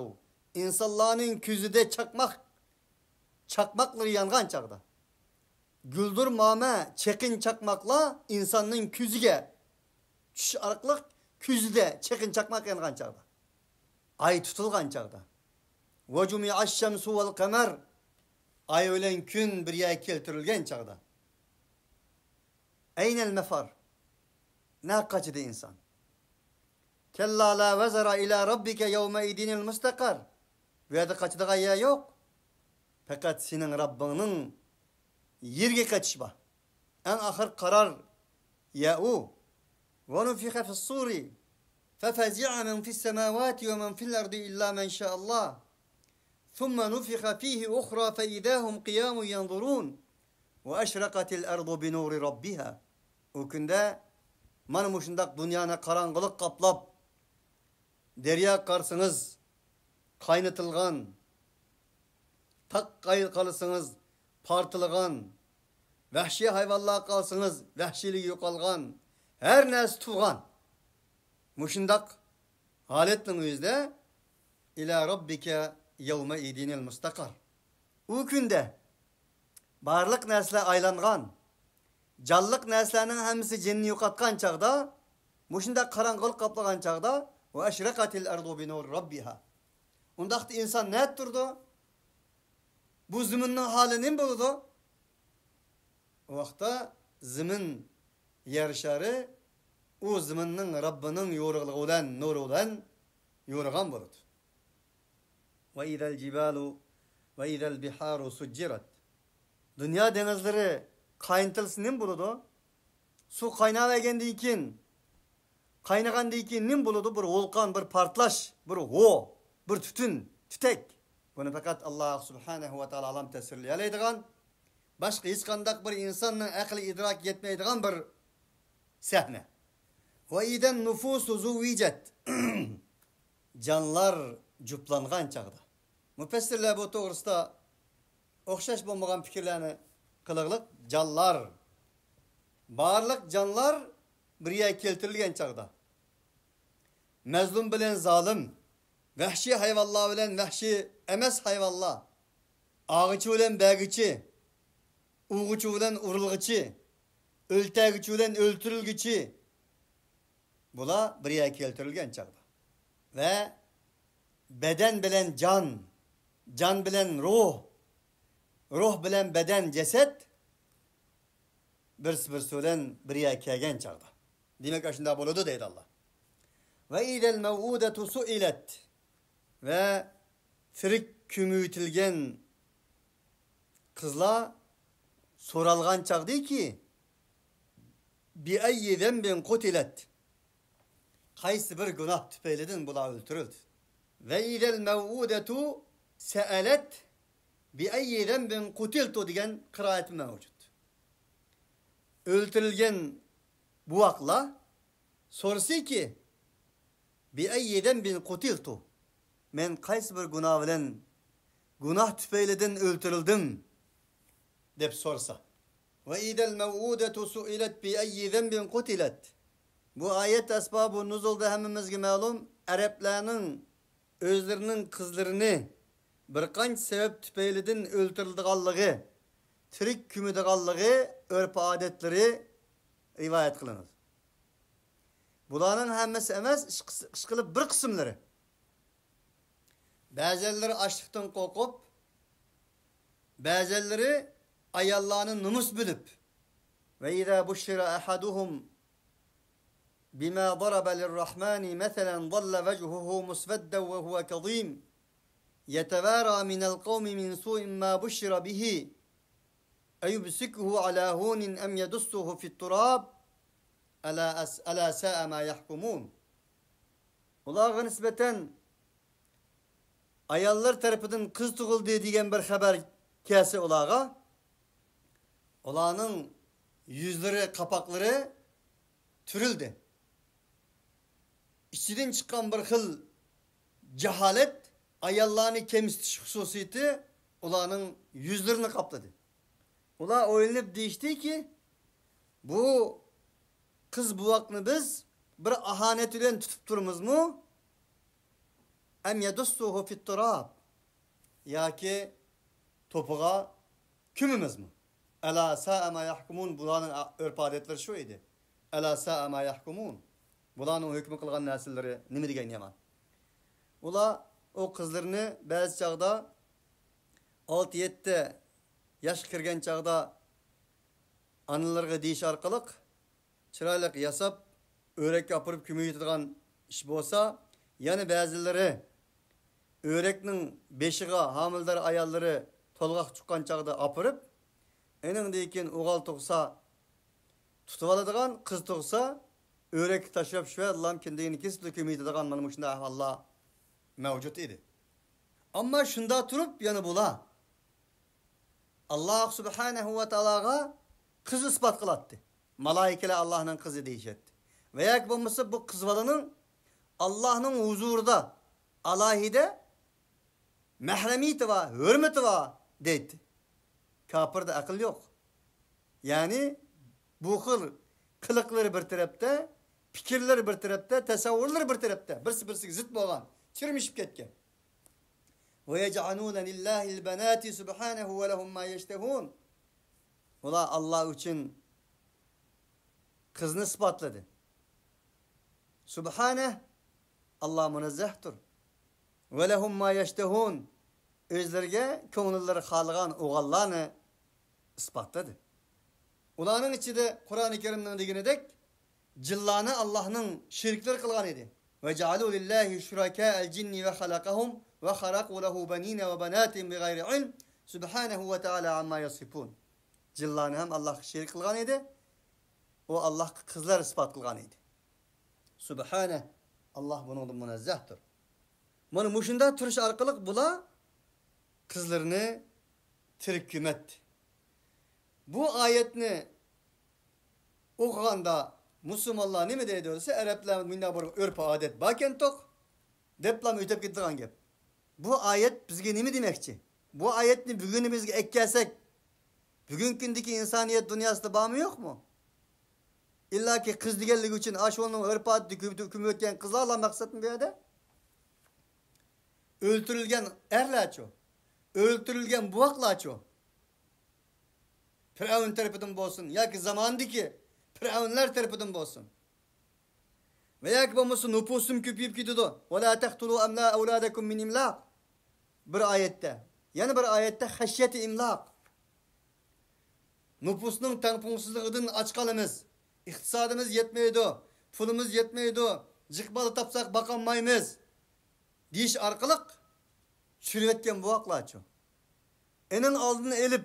ئىنسانلارنىڭ كۆزىدە چاقماق، چاقماقلىرى يانغان چاغدا. گۈلدۈرمامە، چېقىن چاقماقلار ئىنساننىڭ كۆزىگە چۈشۈش ئارقىلىق كۆزىدە چېقىن چاقماق يانغان چاغدا. ئاي تۇتۇلغان چاغدا. وجمع الشمس والقمر. ئاي بىلەن كۈن بىر يەرگە كەلتۈرۈلگەن چاغدا. أين المفر؟ نەگە قاچىدۇ ئىنسان؟ كلا لا وزر إلى ربك يومئذ المستقر. بۇ يەردە قاچىدىغان يەر يوق. پەقەت سېنىڭ رەببىڭنىڭ يېرىگە قېچىش بار. ئەڭ ئاخىرقى قارار يەر ئۇ. ونفخ في الصور ففزع من في السماوات ومن في الأرض إلا من شاء الله ثم نفخ فيه أخرى فإذا هم قيام ينظرون وأشرقت الأرض بنور ربها. ئۇ كۈندە مانا مۇشۇنداق دۇنيانى قاراڭغۇلۇق قاپلاپ، دەريا قارىسىڭىز قاينىتىلغان، تاغ قارىسىڭىز پارتلىغان، ۋەھشىي ھايۋانلار قارىسىڭىز ۋەھشىيلىكى يوقالغان، ھەر نەرسە تۇرغان. مۇشۇنداق ھالەتنىڭ ئۆزىدە إلى ربك يومئذ المستقر. ئۇ كۈندە بارلىق نەرسىلەر ئايلانغان، جانلىق نەرسىلەرنىڭ ھەممىسى جېنىنى يوقاتقان چاغدا، مۇشۇنداق قاراڭغۇلۇق قاپلىغان چاغدا، وأشرقت الأرض بنور ربها. ئۇنداقتا ئىنسان نەدە تۇرىدۇ؟ بۇ زېمىننىڭ ھالى نېمە بولىدۇ؟ ئۇ ۋاقىتتا زېمىن، يەر شارى ئۇ زېمىننىڭ رەببىنىڭ يورۇقلۇقى بىلەن، نۇرى بىلەن يورۇغان بولىدۇ. وإذا الجبال وإذا البحار سجرت. دۇنيا دېڭىزلىرى قاينىتىلسا نېمە بولىدۇ؟ سۇ قايناۋەرگەندىن كېيىن، قاينىغاندىن كېيىن نېمە بولىدۇ؟ بىر ۋولقان، بىر پارتلاش، بىر ھو، بىر تۈتۈن، تۈتەك. بۇنى پەقەت ئاللا سۇبھانەھۇ ۋە تائالا ئالام تەسۋىرلىيەلەيدىغان، باشقا ھېچقانداق بىر ئىنساننىڭ ئەقلى ئىدراكى يەتمەيدىغان بىر سەھنە. وإذا النفوس زوجت. جانلار جۈپلانغان چاغدا. مۇپەسسىرلەر بۇ توغرىسىدا ئوخشاش بولمىغان پىكىرلەرنى قىلغلىق. جانلار، بارلىق جانلار بىر يەرگە كەلتۈرۈلگەن چاغدا، مەزلۇم بىلەن زالىم، ۋەھشىي ھايۋانلار بىلەن ۋەھشىي ئەمەس ھايۋانلار، ئاغىچى بىلەن بەرگۈچى، ئۇرغۇچى بىلەن ئۇرۇلغۇچى، ئۆلتۈرگۈچى بىلەن ئۆلتۈرۈلگۈچى، بۇلار بىر يەرگە كەلتۈرۈلگەن چاغدا ۋە بەدەن بىلەن جان، جان بىلەن روھ، روھ بىلەن بەدەن، جەسەت بىرسى بىرسى بىلەن بىر يەرگە كەلگەن چاغدا. دېمەك، ئاشۇنداق بولىدۇ دەيدۇ ئاللا. وإذا الموءودة سئلت. ۋە تىرىك كۆمۈۋېتىلگەن قىزلار سورالغان چاغدىكى، بأي ذنب قتلت، قايسى بىر گۇناھ تۈپەيلىدىن بۇلار ئۆلتۈرۈلدى؟ وإذا الموءودة سئلت بأي ذنب قتلت دېگەن قىرائەت مەۋجۇت. ئۆلتۈرۈلگەن بوۋاقلار سورىسىكى، بأي ذنب قتلت، مەن قايسى بىر گۇناھ بىلەن، گۇناھ تۈپەيلىدىن ئۆلتۈرۈلدۈم دەپ سورىسا. وإذا الموءودة سئلت بأي ذنب قتلت. بۇ ئايەت ئەسبابۇ نۇزۇلدا ھەممىمىزگە مەلۇم، ئەرەبلەرنىڭ ئۆزلىرىنىڭ قىزلىرىنى بىر قانچە سەۋەب تۈپەيلىدىن ئۆلتۈرىدىغانلىقى، تىرىك كۆمىدىغانلىقى ئۆرپ-ئادەتلىرى رىۋايەت قىلىنىدۇ. بۇلارنىڭ ھەممىسى ئەمەس، ئىشقىلىپ بىر قىسىملىرى. بەزەنلىرى ئاچلىقتىن قورقۇپ، بەزەنلىرى ئاياللارنى نومۇس بىلىپ، وإذا بشر أحدهم بما ضرب للرحمن مثلا ظل وجهه مسودا وهو كظيم يتوارى من القوم من سوء ما بشر به أيمسكه على هون أم يدسه في التراب ألا أس-، ألا ساء ما يحكمون. ئۇلارغا نىسبەتەن ئاياللار تەرىپىدىن قىز تۇغۇلدى دېگەن بىر خەۋەر كەلسە ئۇلارغا، ئۇلارنىڭ يۈزلىرى، قاپاقلىرى تۈرۈلدى. ئىچىدىن چىققان بىر خىل جاھالەت، ئاياللارنى كەمسىتىش خۇسۇسىيىتى ئۇلارنىڭ يۈزلىرىنى قاپلىدى. ئۇلار ئويلىنىپ دېيىشتىكى، بۇ قىز بوۋاقنى بىز بىر ئاھانەت بىلەن تۇتۇپ تۇرىمىزمۇ؟ أم يدسه في التراب، ياكى توپىغا كۆمىمىزمۇ؟ ألا ساء ما يحكمون، بۇلارنىڭ ئۆرپ-ئادەتلىرى شۇ ئىدى. ألا ساء ما يحكمون، بۇلارنىڭ ھۆكمى قىلغان نەرسىلىرى نېمە دېگەن يامان. ئۇلار ئۇ قىزلىرىنى بەزى چاغدا ئالتە-يەتتە ياشقا كىرگەن چاغدا ئانىلىرىغا دېيىش ئارقىلىق چىرايلىق ياساپ، ئۆرەككە ئاپىرىپ كۆمۈۋېتىدىغان ئىش بولسا، يەنە بەزىلىرى ئۆرەكنىڭ بېشىغا ھامىلىدار ئاياللىرى تولغاق چىققان چاغدا ئاپىرىپ، ئېنىڭدىن كېيىن ئوغۇل تۇغسا تۇتۇۋالىدىغان، قىز تۇغسا ئۆرەككە تاشلاپ شۇ يەردىلا كىندىكىنى كېسىپلا كۆمۈۋېتىدىغان مانا مۇشۇنداق ئەھۋاللار مەۋجۇت ئىدى. ئەمما شۇنداق تۇرۇپ يەنە بۇلار ئاللاھ سۇبھانەھۇ ۋە تائالاغا قىز ئىسپات قىلاتتى. مالائىكىلەر ئاللاھنىڭ قىزى دېيىشەتتى. ۋە ياكى بولمىسا بۇ قىز بالىنىڭ ئاللاھنىڭ ھۇزۇرىدا ئالاھىدە مەھرىمىيىتى بار، ھۆرمىتى بار دەيتتى. كاپىردا ئەقىل يوق. يەنى بۇ خىل قىلىقلىرى بىر تەرەپتە، پىكىرلىرى بىر تەرەپتە، تەسەۋۋۇرلىرى بىر تەرەپتە، بىرسى بىرسىگە زىت بولغان، چىرمىشىپ كەتكەن. ويجعلون لله البنات سبحانه ولهم ما يشتهون. ئۇلار ئاللاھ ئۈچۈن قىزنى ئىسپاتلىدى. سۇبھانە، ئاللاھ مۇنەززەھتۇر. ولهم ما يشتهون. ئۆزلىرىگە كۆڭۈللىرى خالىغان ئوغۇللارنى ئىسپاتلىدى. ئۇلارنىڭ ئىچىدە قۇرئانى كەرىمنىڭ دېگىنىدەك، جىنلارنى ئاللاھنىڭ شېرىكلىرى قىلغان ئىدى. وجعلوا لله شركاء الجن وخلقهم وخرقوا له بنين وبنات بغير علم سبحانه وتعالى عما يصفون. جىنلارنى ھەم ئاللاھقا شېرىك قىلغان ئىدى. ئۇ ئاللاھقا قىزلار ئىسپات قىلغان ئىدى. سۇبھانە، ئاللاھ بۇنىڭدىن مۇنەززەھتۇر. مانا مۇشۇنداق تۇرۇش ئارقىلىق بۇلار قىزلىرىنى تىرىك كۆمەتتى. بۇ ئايەتنى ئوقۇغاندا مۇسۇلمانلار نېمە دەيدۇ دېسە، ئەرەبلەردە مۇنداق بىر ئۆرپ-ئادەت باركەنتۇق، دەپلا ئۆتۈپ كېتىدىغان گەپ. بۇ ئايەت بىزگە نېمە دېمەكچى؟ بۇ ئايەتنى بۈگۈنىمىزگە ئەكەلسەك، بۈگۈنكى كۈندىكى ئىنسانىيەت دۇنياسىدا بارمۇ يوقمۇ؟ ئىللاكى قىز دېگەنلىكى ئۈچۈن ئاشۇنىڭ ئۆرپ-ئادىتى كۆمۈپ ئۆتكەن قىزلارلا مەقسەتمۇ بۇ يەردە؟ ئۆلتۈرۈلگەن ئەرلەرچۇ؟ ئۆلتۈرۈلگەن بوۋاقلارچۇ؟ پىرئەۋن تەرىپىدىن بولسۇن ياكى زاماندىكى پىرئەۋنلەر تەرىپىدىن بولسۇن. ۋە ياكى بولمىسا نوپۇسۇم كۆپىيىپ كېتىدۇ. ولا تقتلوا أولادكم من إملاق. بىر ئايەتتە. يەنە بىر ئايەتتە خەشيەتى ئىملاق. نوپۇسنىڭ تەڭپۇڭسىزلىقىدىن ئاچ قالىمىز. ئىقتىسادىمىز يەتمەيدۇ. پۇلىمىز يەتمەيدۇ. جىق بالا تاپساق باقالمايمىز. دېيىش ئارقىلىق چۈشۈرۈۋەتكەن بوۋاقلارچۇ؟ ئېنىڭ ئالدىنى ئېلىپ،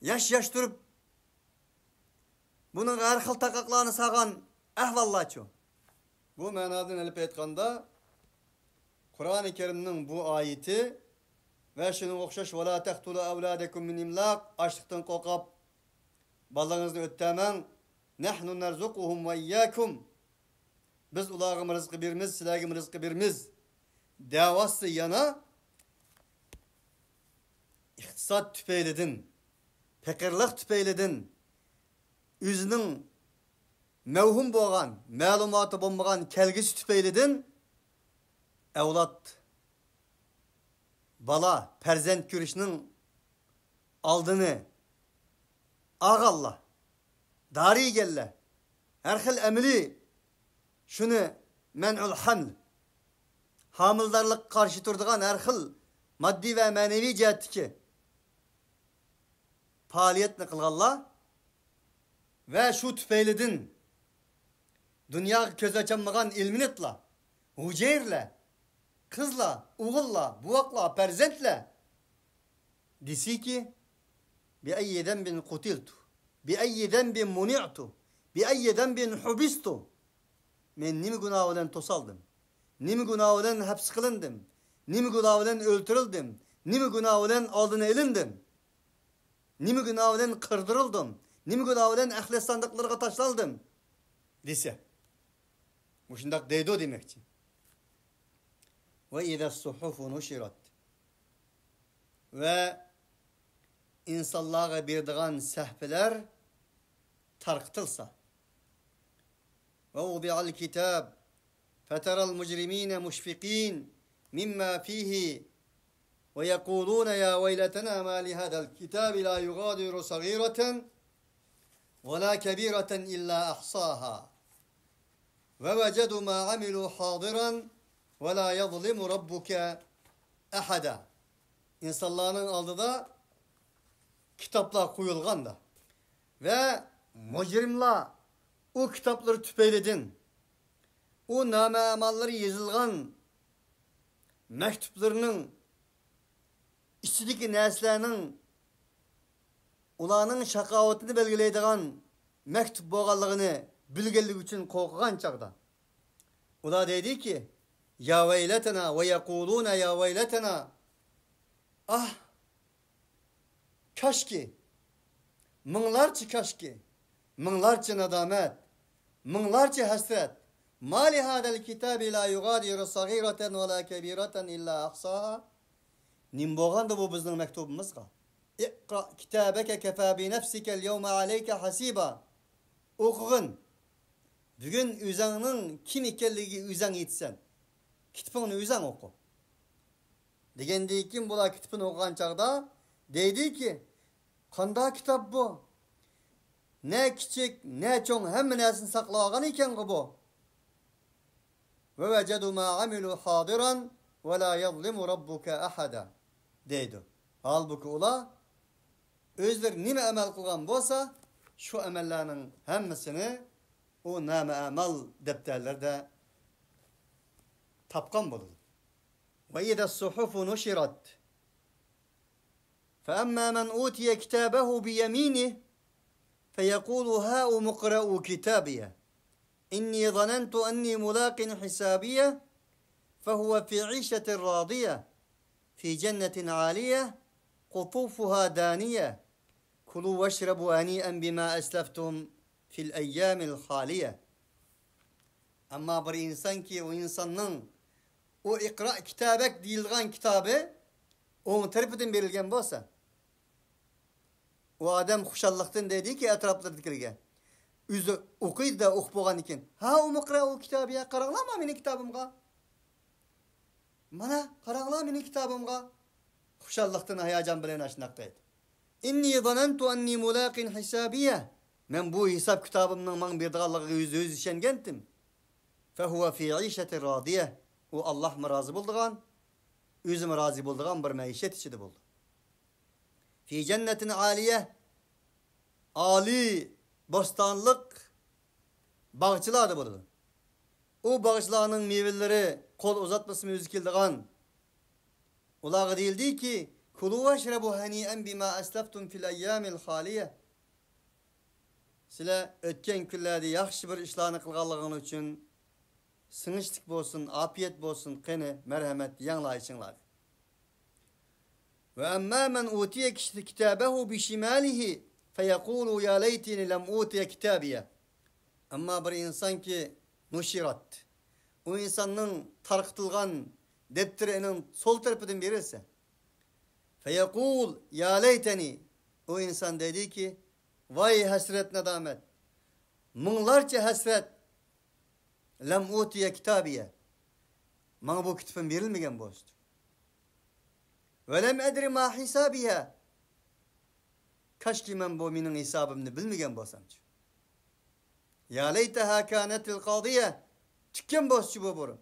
ياش-ياش تۇرۇپ، بۇنىڭغا ھەر خىل تاقاقلارنى سالغان ئەھۋاللارچۇ؟ بۇ مەنادىن ئېلىپ ئېيتقاندا، قۇرئانى كەرىمنىڭ بۇ ئايىتى ۋە شۇنىڭغا ئوخشاش، ولا تقتلوا أولادكم من إملاق، ئاچلىقتىن قورقۇپ، بالىڭىزنى ئۆلتۈرمەڭ. نحن نرزقهم وإياكم. بىز ئۇلارغىمۇ رىزقى بېرىمىز، سىلەرگىمۇ رىزقى بېرىمىز دەۋاتسا يەنە ئىقتىساد تۈپەيلىدىن، پېقىرلىق تۈپەيلىدىن، ئۆزىنىڭ مەۋھۇم بولغان، مەلۇماتى بولمىغان كەلگۈسى تۈپەيلىدىن ئەۋلاد، بالا، پەرزەنت كۆرۈشنىڭ ئالدىنى ئالغانلار، دارىگەرلەر، ھەر خىل ئەمەلىي شۇنى مەنئۇل ھەمل، ھامىلىدارلىققا قارشى تۇرىدىغان ھەر خىل ماددىي ۋە مەنىۋى جەھەتتىكى پائالىيەتنى قىلغانلار ۋە شۇ تۈپەيلىدىن دۇنياغا كۆز ئاچالمىغان ئىلمېنىتلار، ھۈجەيرىلەر، قىزلار، ئوغۇللار، بوۋاقلار، پەرزەنتلەر دېسىكى، بِأَيِّ ذَنبٍ قُتِلْتُ، بِأَيِّ ذَنبٍ مُنِعْتُ، بِأَيِّ ذَنبٍ حُبِسْتُ. مەن نېمە گۇناھ بىلەن توسالدىم؟ نېمە گۇناھ بىلەن ھەپس قىلىندىم؟ نېمە گۇناھ بىلەن ئۆلتۈرۈلدۈم؟ نېمە گۇناھ بىلەن ئالدىنى ئېلىندىم؟ نېمە گۇناھ بىلەن قىردۇرۇلدۇم؟ نېمە گۇناھ بىلەن ئەخلەت ساندۇقلىرىغا تاشلاندىم؟ دېسە، مۇشۇنداق دەيدۇ دېمەكچى. وَإِذَا الصُّحُفُ نُشِرَتْ. ۋە ئىنسانلارغا بېرىدىغان سەھىپىلەر تارقىتىلسا. وَوُضِعَ الْكِتَابُ فَتَرَى الْمُجْرِمِينَ مُشْفِقِينَ مِمَّا فِيهِ وَيَقُولُونَ يَا وَيْلَتَنَا مَالِ هَذَا الْكِتَابِ لَا يُغَادِرُ صَغِيرَةً وَلَا كَبِيرَةً إِلَّا أَحْصَاهَا وَوَجَدُوا مَا عَمِلُوا حَاضِرًا وَلَا يَظْلِمُ رَبُّكَ أَحَدًا. ئىنسانلارنىڭ ئالدىدا كىتابلار قويۇلغاندا ۋە مۇجرىملار ئۇ كىتابلىرى تۈپەيلىدىن، ئۇ نامە ئەماللىرى يېزىلغان مەكتۇپلىرىنىڭ ئىچىدىكى نەرسىلەرنىڭ ئۇلارنىڭ شاقاۋىتىنى بەلگىلەيدىغان مەكتۇپ بولغانلىقىنى بىلگەنلىكى ئۈچۈن قورققان چاغدا، ئۇلار دەيدىكى، يا ۋەيلەتەنا ۋە يەقۇلۇنە يا ۋەيلەتەنا. ئاھ، كاشكى، مىڭلارچە كاشكى، مىڭلارچە نادامەت، مىڭلارچە ھەسرەت. ما لهذا الكتاب لا يغادر صغيرة ولا كبيرة إلا أحصاها. نېمە بولغاندۇ بۇ بىزنىڭ مەكتۇبىمىزغا؟ اقرأ كتابك كفى بنفسك اليوم عليك حسيبا. ئوقۇغىن. بۈگۈن ئۆزۈڭنىڭ كىم ئىكەنلىكىگە ئۆزۈڭ يېتىسەن. كىتابىڭنى ئۆزۈڭ ئوقۇ. دېگەندىن كېيىن بۇلار كىتابىنى ئوقۇغان چاغدا دەيدىكى، قانداق كىتاب بۇ؟ نە كىچىك، نە چوڭ، ھەممە نەرسىنى ساقلاۋالغان ئىكەنغۇ بۇ. ووجدوا ما عملوا حاضرا ولا يظلم ربك أحدا دەيدۇ. ھالبۇكى، ئۇلار ئۆزلىرى نېمە ئەمەل قىلغان بولسا، شۇ ئەمەللەرنىڭ ھەممىسىنى ئۇ نامە ئەمال دەپتەرلىرىدە تاپقان بولىدۇ. وإذا الصحف نشرت فأما من أوتي كتابه بيمينه فيقول هاؤم اقرءوا كتابيه إني ظننت أني ملاق حسابيه فهو في عيشة راضية في جنة عالية قطوفها دانية كلوا واشربوا هنيئا بما أسلفتم في الأيام الخالية. ئەمما بىر ئىنسانكى، ئۇ ئىنساننىڭ ئۇ ئىقرا كىتابەك دېيىلغان كىتابى ئوڭ تەرىپىدىن بېرىلگەن بولسا، ئۇ ئادەم خۇشاللىقتىن دەيدىكى ئەتراپلىرىدىكىلەرگە، ئۆزى ئوقۇيدۇ-دە، ئوقۇپ بولغاندىن كېيىن، ھاؤم اقرءوا كتابيه، قاراڭلارما مېنىڭ كىتابىمغا. مانا، قاراڭلار مېنىڭ كىتابىمغا. خۇشاللىقتىن، ھاياجان بىلەن ئاشۇنداق دەيدۇ. إني ظننت أني ملاق حسابيه. مەن بۇ ھېساب كىتابىمنىڭ ماڭا بېرىدىغانلىقىغا يۈزدە يۈز ئىشەنگەنتىم. فهو في عيشة راضية. ئۇ ئاللاھمۇ رازى بولىدىغان، ئۆزىمۇ رازى بولىدىغان بىر مەئىشەت ئىچىدە بولىدۇ. في جنة عالية. ئالىي بوستانلىق باغچىلاردا بولىدۇ. ئۇ باغچىلارنىڭ مېۋىلىرى قول ئۇزاتمىسىمۇ ئۆزى كېلىدىغان. ئۇلارغا دېيىلدىكى، كلوا واشربوا هنيئا بما أسلفتم في الأيام الخالية. سىلەر ئۆتكەن كۈنلەردە ياخشى بىر ئىشلارنى قىلغانلىقىڭلار ئۈچۈن سىڭىشلىك بولسۇن، ئاپىيەت بولسۇن، قېنى، مەرھەمەت، يەڭلار ئىچىڭلار. وأما من أوتي كتابه بشماله فيقول يا ليتني لم أوت كتابيه. ئەمما بىر ئىنسانكى نشرت، ئۇ ئىنساننىڭ تارقىتىلغان دەپتىرى ئېنىڭ سول تەرىپىدىن بېرىلسە، فيقول يا ليتني، ئۇ ئىنسان دەيدىكى، ۋاي ھەسرەت نادامەت، مىڭلارچە ھەسرەت، لم أوت كتابيه، ماڭا بۇ كىتابىم بېرىلمىگەن بولسىدى. ولم أدر ما حسابيه، كاشكى مەن بۇ مېنىڭ ھېسابىمنى بىلمىگەن بولسامچۇ. يا ليتها كانت القاضية، تۈگىگەن بولسىچۇ بۇ بۇرۇن.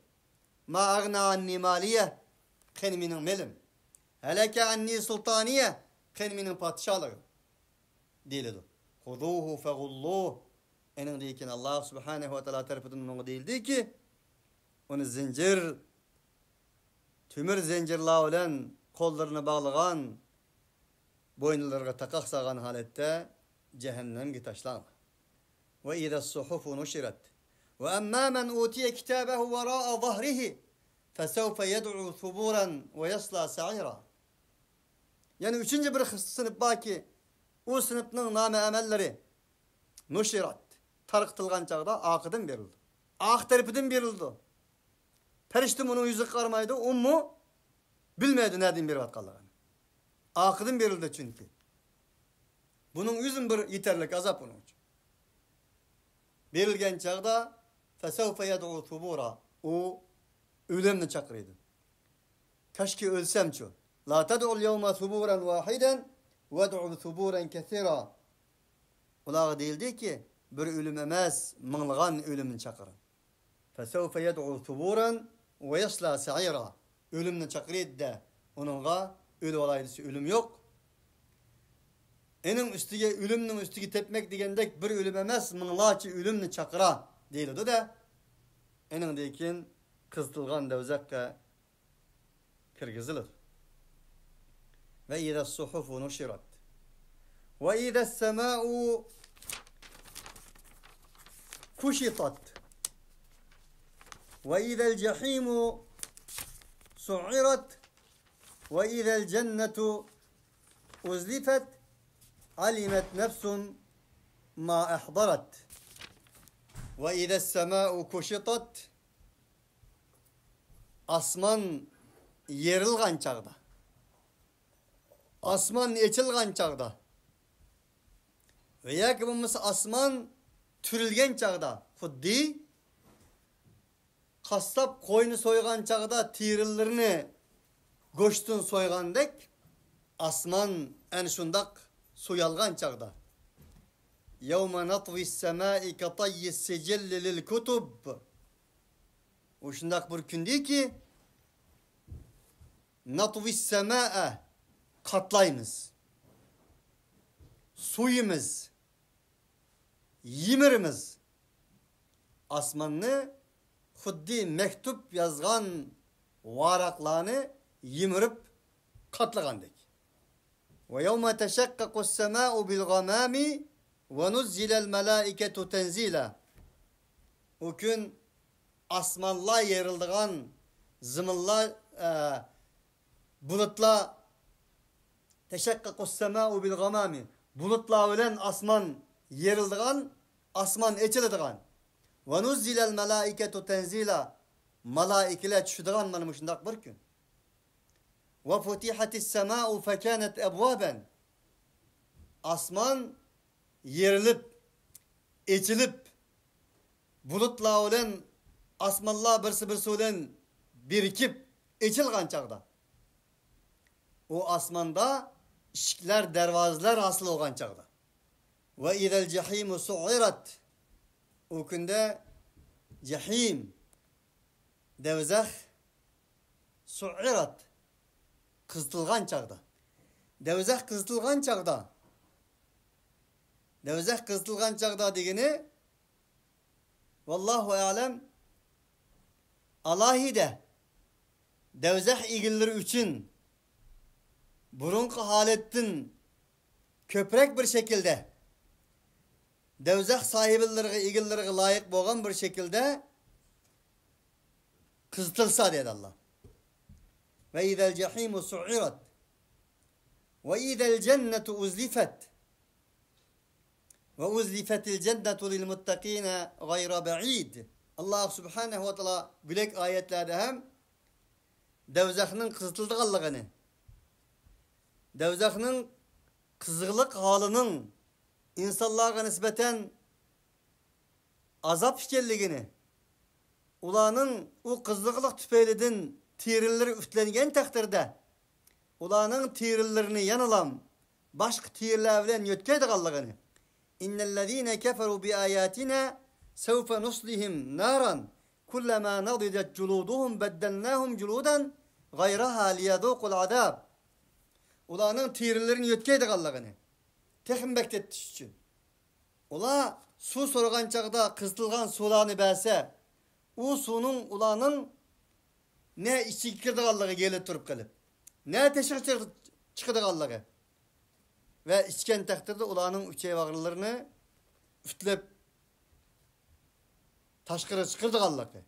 ما أغنى عني ماليه، قېنى مېنىڭ مېلىم. هلك عني سلطانيه، قېنى مېنىڭ پادىشاھلىقىم، دېيىلىدۇ. خذوه فغلوه. ئېنىڭدىن كېيىن ئاللا سۇبھانەھۇ ۋە تائالا تەرىپىدىن ئۇنىڭغا دېيىلدىكى، ئۇنى زىنجىر، تۆمۈر زىنجىرلار بىلەن قوللىرىنى باغلىغان، بوينلىرىغا تاقاق سالغان ھالەتتە جەھەننەمگە تاشلاڭلار. وإذا الصحف نشرت. وأما من أوتي كتابه وراء ظهره فسوف يدعو ثبورا ويصلى سعيرا. يەنە ئۈچىنچى بىر خىس-، سىنىپ باركى، ئۇ سىنىپنىڭ نامە ئەمەللىرى نۇشىرات، تارقىتىلغان چاغدا ئارقىدىن بېرىلىدۇ. ئارقا تەرىپىدىن بېرىلىدۇ. پەرىشتە ئۇنىڭ يۈزىگە قارىمايدۇ، ئۇمۇ بىلمەيدۇ نەدىن بېرىۋاتقانلىقىنى. ئارقىدىن بېرىلىدۇ چۈنكى. بۇنىڭ ئۆزىمۇ بىر يېتەرلىك ئازاب ئۇنىڭ ئۈچۈن. بېرىلگەن چاغدا فسوف يدعو ثبورا، ئۇ ئۆلۈمنى چاقىرىدۇ. كاشكى ئۆلسەمچۇ. لا تدعوا اليوم ثبورا واحدا وادعوا ثبورا كثيرا. ئۇلارغا دېيىلدىكى، بىر ئۆلۈم ئەمەس، مىڭلىغان ئۆلۈمنى چاقىرىڭ. فسوف يدعو ثبورا ويصلى سعيرا. ئۆلۈمنى چاقىرىدۇ-دە، ئۇنىڭغا ئۆلۈۋالاي دېسە ئۆلۈم يوق. ئېنىڭ ئۈستىگە، ئۆلۈمنىڭ ئۈستىگە تەپمەك دېگەندەك بىر ئۆلۈم ئەمەس، مىڭلارچە ئۆلۈمنى چاقىرا دېيىلىدۇ-دە. ئېنىڭدىن كېيىن قىزىتىلغان دوزاخقا كىرگۈزۈلىدۇ. وإذا الصحف نشرت. وإذا السماء كشطت. وإذا الجحيم سعرت. وإذا الجنة أزلفت. علمت نفس ما أحضرت. وإذا السماء كشطت. ئاسمان يېرىلغان چاغدا، ئاسمان ئېچىلغان چاغدا ۋە ياكى بولمىسا ئاسمان تۈرۈلگەن چاغدا، خۇددى قاسساپ قوينى سويغان چاغدا تېرىلىرىنى گۆشتىن سويغاندەك، ئاسمان ئەنە شۇنداق سويالغان چاغدا. يوم نطوي السماء كطي السجل للكتب. ئۇ شۇنداق بىر كۈندىكى، نطوي السماء، قاتلايمىز، سويىمىز، يىمىرىمىز. ئاسماننى خۇددى مەكتۇپ يازغان ۋاراقلارنى يىمىرىپ قاتلىغاندەك. ويوم تشقق السماء بالغمام ونزل الملائكة تنزيلا. ئۇ كۈن ئاسمانلار يېرىلىدىغان، زېمىنلار، ئە، بۇلۇتلار، تشقق السماء بالغمام، بۇلۇتلار بىلەن ئاسمان يېرىلىدىغان، ئاسمان ئېچىلىدىغان. ونزل الملائكة تنزيلا، مالائىكىلەر چۈشىدىغان مانا مۇشۇنداق بىر كۈن. وفتحت السماء فكانت أبوابا. ئاسمان يېرىلىپ، ئېچىلىپ، بۇلۇتلار بىلەن ئاسمانلار بىرسى بىرسى بىلەن بىرىكىپ ئېچىلغان چاغدا، ئۇ ئاسماندا ئىشىكلەر، دەرۋازىلەر ھاسىل بولغان چاغدا. وإذا الجحيم سعرت. ئۇ كۈندە جەھىم، دوزاخ، سعرت، قىزىتىلغان چاغدا. دوزاخ قىزىتىلغان چاغدا. دوزاخ قىزىتىلغان چاغدا دېگىنى، ۋاللاھۇ ئەلەم، ئالاھىدە دوزاخ ئىگىلىرى ئۈچۈن بۇرۇنقى ھالەتتىن كۆپرەك بىر شەكىلدە، دوزاخ ساھىبلىرىغا، ئىگىلىرىغا لايىق بولغان بىر شەكىلدە قىزىتىلسا، دېدى ئاللا. وإذا الجحيم سعرت. وإذا الجنة أزلفت. وأزلفت الجنة للمتقين غير بعيد. ئاللا سۇبھانەھۇ ۋە تائالا بۆلەك ئايەتلەردە ھەم دوزاخنىڭ قىزىتىلىدىغانلىقىنى، دوزاخنىڭ قىزىقلىق ھالىنىڭ ئىنسانلارغا نىسبەتەن ئازاب ئىكەنلىكىنى، ئۇلارنىڭ ئۇ قىزىقلىق تۈپەيلىدىن تېرىلىرى ئۈتلەنگەن تەقدىردە، ئۇلارنىڭ تېرىلىرىنى يەنىلا باشقا تېرىلەر بىلەن يۆتكەيدىغانلىقىنى، إن الذين كفروا بآياتنا سوف نصليهم نارا كلما نضجت جلودهم بدلناهم جلودا غيرها ليذوقوا العذاب. ئۇلارنىڭ تېرىلىرىنى يۆتكەيدىغانلىقىنى، تېخىمۇ بەكتەتتىش ئۈچۈن. ئۇلار سۇ سورىغان چاغدا قىزىتىلغان سۇلارنى بەرسە، ئۇ سۇنىڭ ئۇلارنىڭ نە ئىچىگە كىرىدىغانلىقىغا يېلىنىپ تۇرۇپ قېلىپ، نە تېشىغا چىق-، چىقىدىغانلىقى ۋە ئىچكەن تەقدىردە ئۇلارنىڭ ئۈچەي باغرىلىرىنى ئۈتلەپ تاشقىرىغا چىقىرىدىغانلىقى.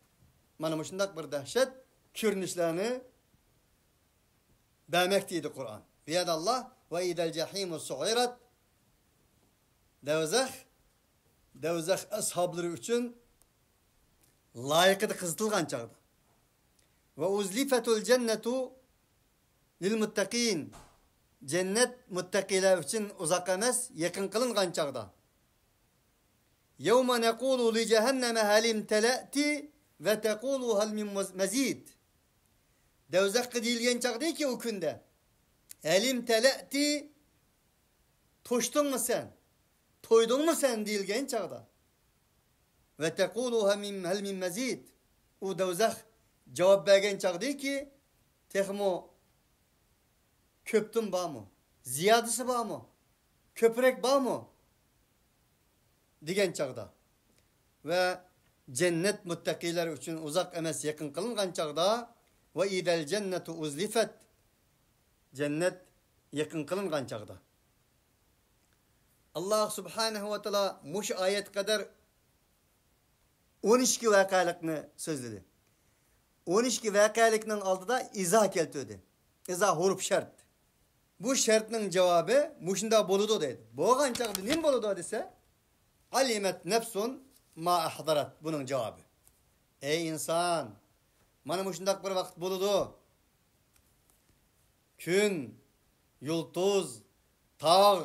مانا مۇشۇنداق بىر دەھشەت كۆرۈنۈشلەرنى بەرمەكتە ئىدى قۇرئان. بۇ يەردە ئاللا، وإذا الجحيم سعرت، دەۋزەخ، دەۋزەخ ئەسھابلىرى ئۈچۈن لايىقىدا قىزىتىلغان چاغدا. وأزلفت الجنة للمتقين، جەننەت مۇتتەقىلەر ئۈچۈن ئۇزاق ئەمەس، يېقىن قىلىنغان چاغدا. يوم نقول لجهنم هل امتلأت وتقول هل من مز-، مزيد. دەۋزەخكە دېيىلگەن چاغدىكى ئۇ كۈندە، هل امتلأت، توشتۇڭمۇ سەن؟ تويدۇڭمۇ سەن؟ دېيىلگەن چاغدا. وتقول هل من، هل من مزيد. ئۇ دەۋزەخ جاۋاب بەرگەن چاغدىكى، تېخىمۇ كۆپتىن بارمۇ؟ زىيادىسى بارمۇ؟ كۆپرەك بارمۇ؟ دېگەن چاغدا ۋە جەننەت مۇتتەقىلەر ئۈچۈن ئۇزاق ئەمەس، يېقىن قىلىنغان چاغدا، وإذا الجنة أزلفت، جەننەت يېقىن قىلىنغان چاغدا. ئاللا سۇبھانەھۇ ۋە تائالا مۇشۇ ئايەتكە قەدەر ئون ئىككى ۋەقەلىكنى سۆزلىدى. ئون ئىككى ۋەقەلىكنىڭ ئالدىدا ئىزا كەلتۈردى. ئىزا ھۇرۇپ شەرت. بۇ شەرتنىڭ جاۋابى مۇشۇنداق بولىدۇ دەيدۇ. بولغان چاغدا نېمە بولىدۇ دېسە، علمت نفس ما أحضرت، بۇنىڭ جاۋابى. ئەي ئىنسان، مانا مۇشۇنداق بىر ۋاقىت بولىدۇ. كۈن، يۇلتۇز، تاغ،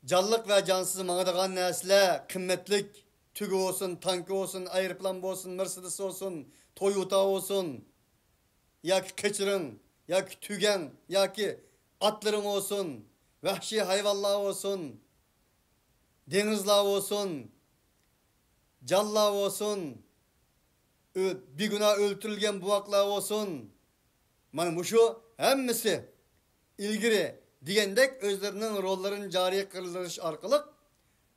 جانلىق ۋە جانسىز ماڭىدىغان نەرسىلەر، قىممەتلىك، تۆگە بولسۇن، تانكا بولسۇن، ئايروپىلان بولسۇن، مېرسېدېس بولسۇن، تويوتا بولسۇن، ياكى قېچىرىڭ، ياكى تۈگەڭ، ياكى ئاتلىرىڭ بولسۇن، ۋەھشىي ھايۋانلار بولسۇن، دېڭىزلار بولسۇن، جانلار بولسۇن، ئۆ-، بىگۇناھ ئۆلتۈرۈلگەن بوۋاقلار بولسۇن، مانا مۇشۇ ھەممىسى ئىلگىرى دېگەندەك ئۆزلىرىنىڭ روللىرىنى جارى قىلدۇرۇش ئارقىلىق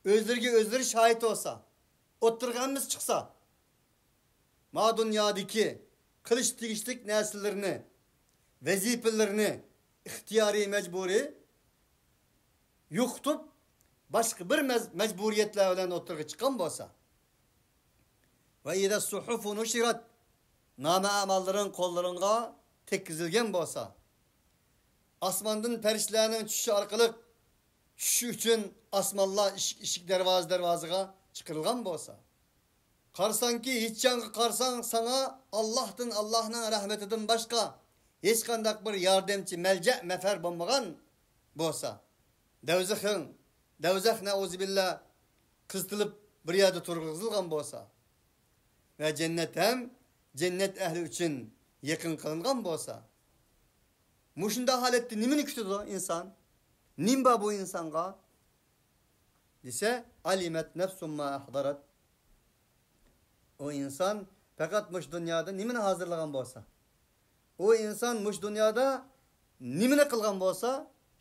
ئۆزلىرىگە ئۆزلىرى شاھىت بولسا، ئوتتۇرىغا ھەممىسى چىقسا، ما دۇنيادىكى قىلىش تېگىشلىك نەرسىلىرىنى، ۋەزىپىلىرىنى ئىختىيارىي، مەجبۇرىي يوقىتىپ، باشقا بىر مەز-، مەجبۇرىيەتلەر بىلەن ئوتتۇرىغا چىققان بولسا، وإذا الصحف نشرت، نامە ئەماللىرىڭ قوللىرىڭغا تەگكۈزۈلگەن بولسا، ئاسماندىن پەرىشتىلەرنىڭ چۈشۈشى ئارقىلىق چۈشۈش ئۈچۈن ئاسمانلار ئىشىك، ئىشىك، دەرۋازا، دەرۋازىغا چىقىرىلغان بولسا، قارىساڭكى، ھېچ يانغا قارىساڭ، ساڭا ئاللاھتىن، ئاللاھنىڭ رەھمىتىدىن باشقا ھېچقانداق بىر ياردەمچى، مەلجە، مەفەر بولمىغان بولسا، دەۋزىخىڭ، دەۋزەخ، نەئۇزۇبىللا، قىزىتىلىپ بىر يەردە تۇرغۇزۇلغان بولسا ۋە جەننەت ھەم جەننەت ئەھلى ئۈچۈن يېقىن قىلىنغان بولسا، مۇشۇنداق ھالەتتە نېمىنى كۈتىدۇ ئىنسان؟ نېمە بار بۇ ئىنسانغا؟ دېسە، علمت نفس ما أحضرت. ئۇ ئىنسان پەقەت مۇشۇ دۇنيادا نېمىنى ھازىرلىغان بولسا، ئۇ ئىنسان مۇشۇ دۇنيادا نېمىنى قىلغان بولسا،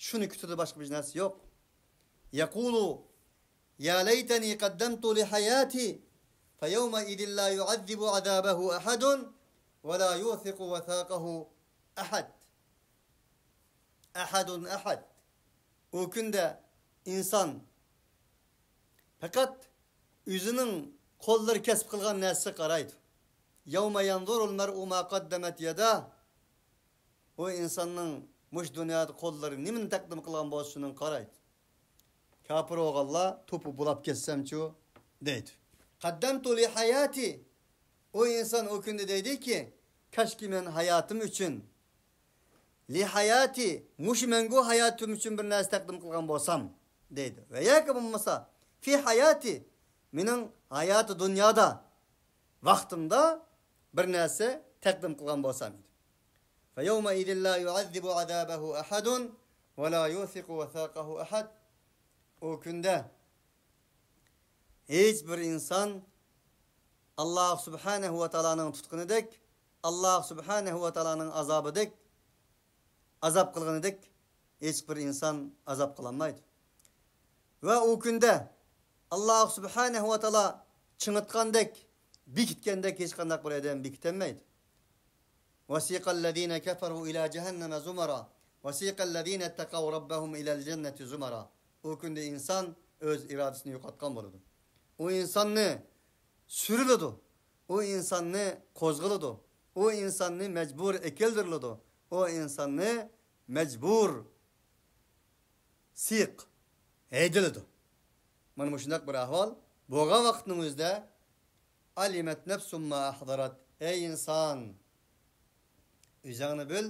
شۇنى كۈتىدۇ، باشقا بىر نەرسە يوق. يقول يا ليتني قدمت لحياتي فيومئذ لا يعذب عذابه أحد ولا يوثق وثاقه أحد. أحد، أحد. ئۇ كۈندە ئىنسان پەقەت ئۆزىنىڭ قوللىرى كەسىپ قىلغان نەرسىسىگە قارايدۇ. يوم ينظر المرء ما قدمت يداه. ئۇ ئىنساننىڭ مۇشۇ دۇنيادا قوللىرى نېمىنى تەقدىم قىلغان بولسا، شۇنىڭغا قارايدۇ. كاپىر بولغانلار توپا بولاپ كەتسەمچۇ دەيدۇ. قدمت لحياتي. ئۇ ئىنسان ئۇ كۈندە دەيدۇكى، كاشكى مەن ھاياتىم ئۈچۈن، لحياتي، مۇشۇ مەڭگۈ ھاياتىم ئۈچۈن بىر نەرسە تەقدىم قىلغان بولسام دەيدۇ. ۋە ياكى بولمىسا، في حياتي، مېنىڭ ھاياتى دۇنيادا، ۋاقتىمدا بىر نەرسە تەقدىم قىلغان بولسام ئىدى. فيومئذ لا يعذب عذابه أحد ولا يوثق وثاقه أحد. ئۇ كۈندە ھېچ بىر ئىنسان ئاللاھ سۇبھانەھۇ ۋە تائالانىڭ تۇتقىنىدەك، ئاللاھ سۇبھانەھۇ ۋە تائالانىڭ ئازابىدەك، ئازاب قىلغىنىدەك ھېچبىر ئىنسان ئازاب قىلالمايدۇ. ۋە ئۇ كۈندە ئاللاھ سۇبھانەھۇ ۋە تائالا چىڭىتقاندەك، بېكىتكەندەك ھېچقانداق بىر ئادەم بېكىتەلمەيدۇ. وسيق الذين كفروا إلى جهنم زمرا وسيق الذين اتقوا ربهم إلى الجنة زمرا. ئۇ كۈندە ئىنسان ئۆز ئىرادىسىنى يوقاتقان بولىدۇ. ئۇ ئىنساننى سۈرۈلىدۇ. ئۇ ئىنساننى قوزغىلىدۇ. ئۇ ئىنساننى مەجبۇر ئەكەلدۈرۈلىدۇ. ئۇ ئىنساننى مەجبۇر سىيق ھەيدىلىدۇ. مانا مۇشۇنداق بىر ئەھۋال بولغان ۋاقىتنىڭ ئۆزىدە، ئەلىمەت نەفسۇم ما ئەھزەرەت. ئەي ئىنسان، ئۆزەڭنى بىل،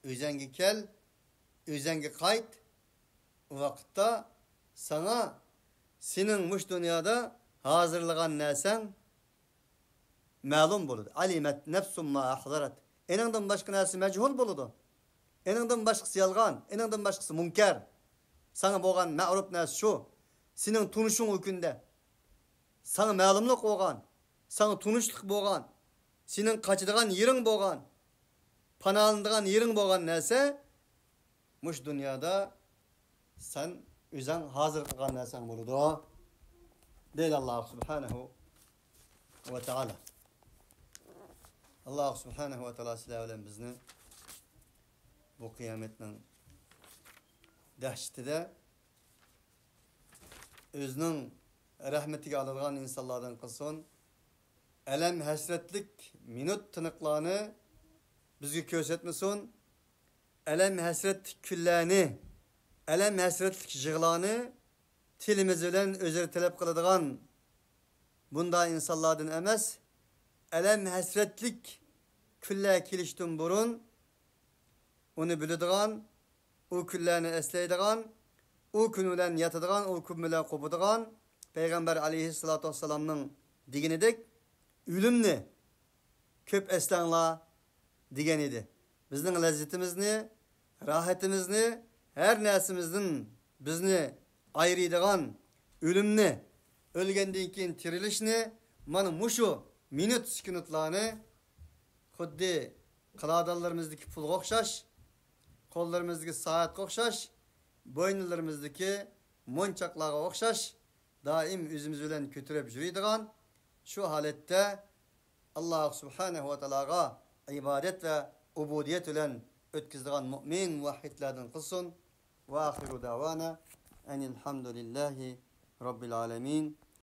ئۆزەڭگە كەل، ئۆزەڭگە قايت. ئۇ ۋاقىتتا ساڭا سېنىڭ مۇشۇ دۇنيادا ھازىرلىغان نەرسەڭ مەلۇم بولىدۇ. ئەلىمەت نەفسۇم ما ئەھزەرەت. ئېنىڭدىن باشقا نەرسە مەجھۇل بولىدۇ. ئېنىڭدىن باشقىسى يالغان، ئېنىڭدىن باشقىسى مۇنكەر. ساڭا بولغان مەرۇپ نەرسە شۇ. سېنىڭ تونۇشۇڭ ئۇ كۈندە. ساڭا مەلۇملۇق بولغان، ساڭا تونۇشلۇق بولغان، سېنىڭ قاچىدىغان يېرىڭ بولغان، پاناھلىنىدىغان يېرىڭ بولغان نەرسە مۇشۇ دۇنيادا سەن ئۆزەڭ ھازىر قىلغان نەرسەڭ بولىدۇ، دەيدۇ ئاللاھ سۇبھانەھۇ ۋە تائالا. ئاللاھ سۇبھانەھۇ ۋە تائالا سىلەر بىلەن بىزنى بۇ قىيامەتنىڭ دەھشىتىدە ئۆزىنىڭ رەھمىتىگە ئالىدىغان ئىنسانلاردىن قىلسۇن. ئەلەم ھەسرەتلىك مىنۇت تىنىقلارنى بىزگە كۆرسەتمىسۇن. ئەلەم ھەسرەتلىك كۈنلەرنى، ئەلەم ھەسرەتلىك يىغلارنى تىلىمىز بىلەن ئۆزرە تەلەپ قىلىدىغان بۇنداق ئىنسانلاردىن ئەمەس. ئەلەم ھەسرەتلىك كۈنلەر كېلىشتىن بۇرۇن ئۇنى بىلىدىغان، ئۇ كۈنلەرنى ئەسلەيدىغان، ئۇ كۈن بىلەن ياتىدىغان، ئۇ كۈن بىلەن قوپىدىغان پەيغەمبەر ئەلەيھىسسالاتۇ ۋەسسالامنىڭ دېگىنىدەك، ئۆلۈمنى كۆپ ئەسلەڭلار دېگەن ئىدى. بىزنىڭ لەززىتىمىزنى، راھىتىمىزنى، ھەر نەرسىمىزدىن بىزنى ئايرىيدىغان ئۆلۈمنى، ئۆلگەندىن كېيىن تىرىلىشنى، مانا مۇشۇ مىنۇت سېكۇنتلارنى خۇددى قىلادانلىرىمىزدىكى پۇلغا ئوخشاش، قوللىرىمىزدىكى سائەتكە ئوخشاش، بوينىلىرىمىزدىكى مونچاقلارغا ئوخشاش دائىم ئۆزىمىز بىلەن كۆتۈرۈپ يۈرىدىغان، شۇ ھالەتتە ئاللاھ سۇبھانەھۇ ۋە تائالاغا ئىبادەت ۋە ئۇبۇدىيەت بىلەن ئۆتكۈزىدىغان مۇئمىن مۇۋەھھىدلەردىن قىلسۇن. وآخر دعوانا أن الحمد لله رب العالمين.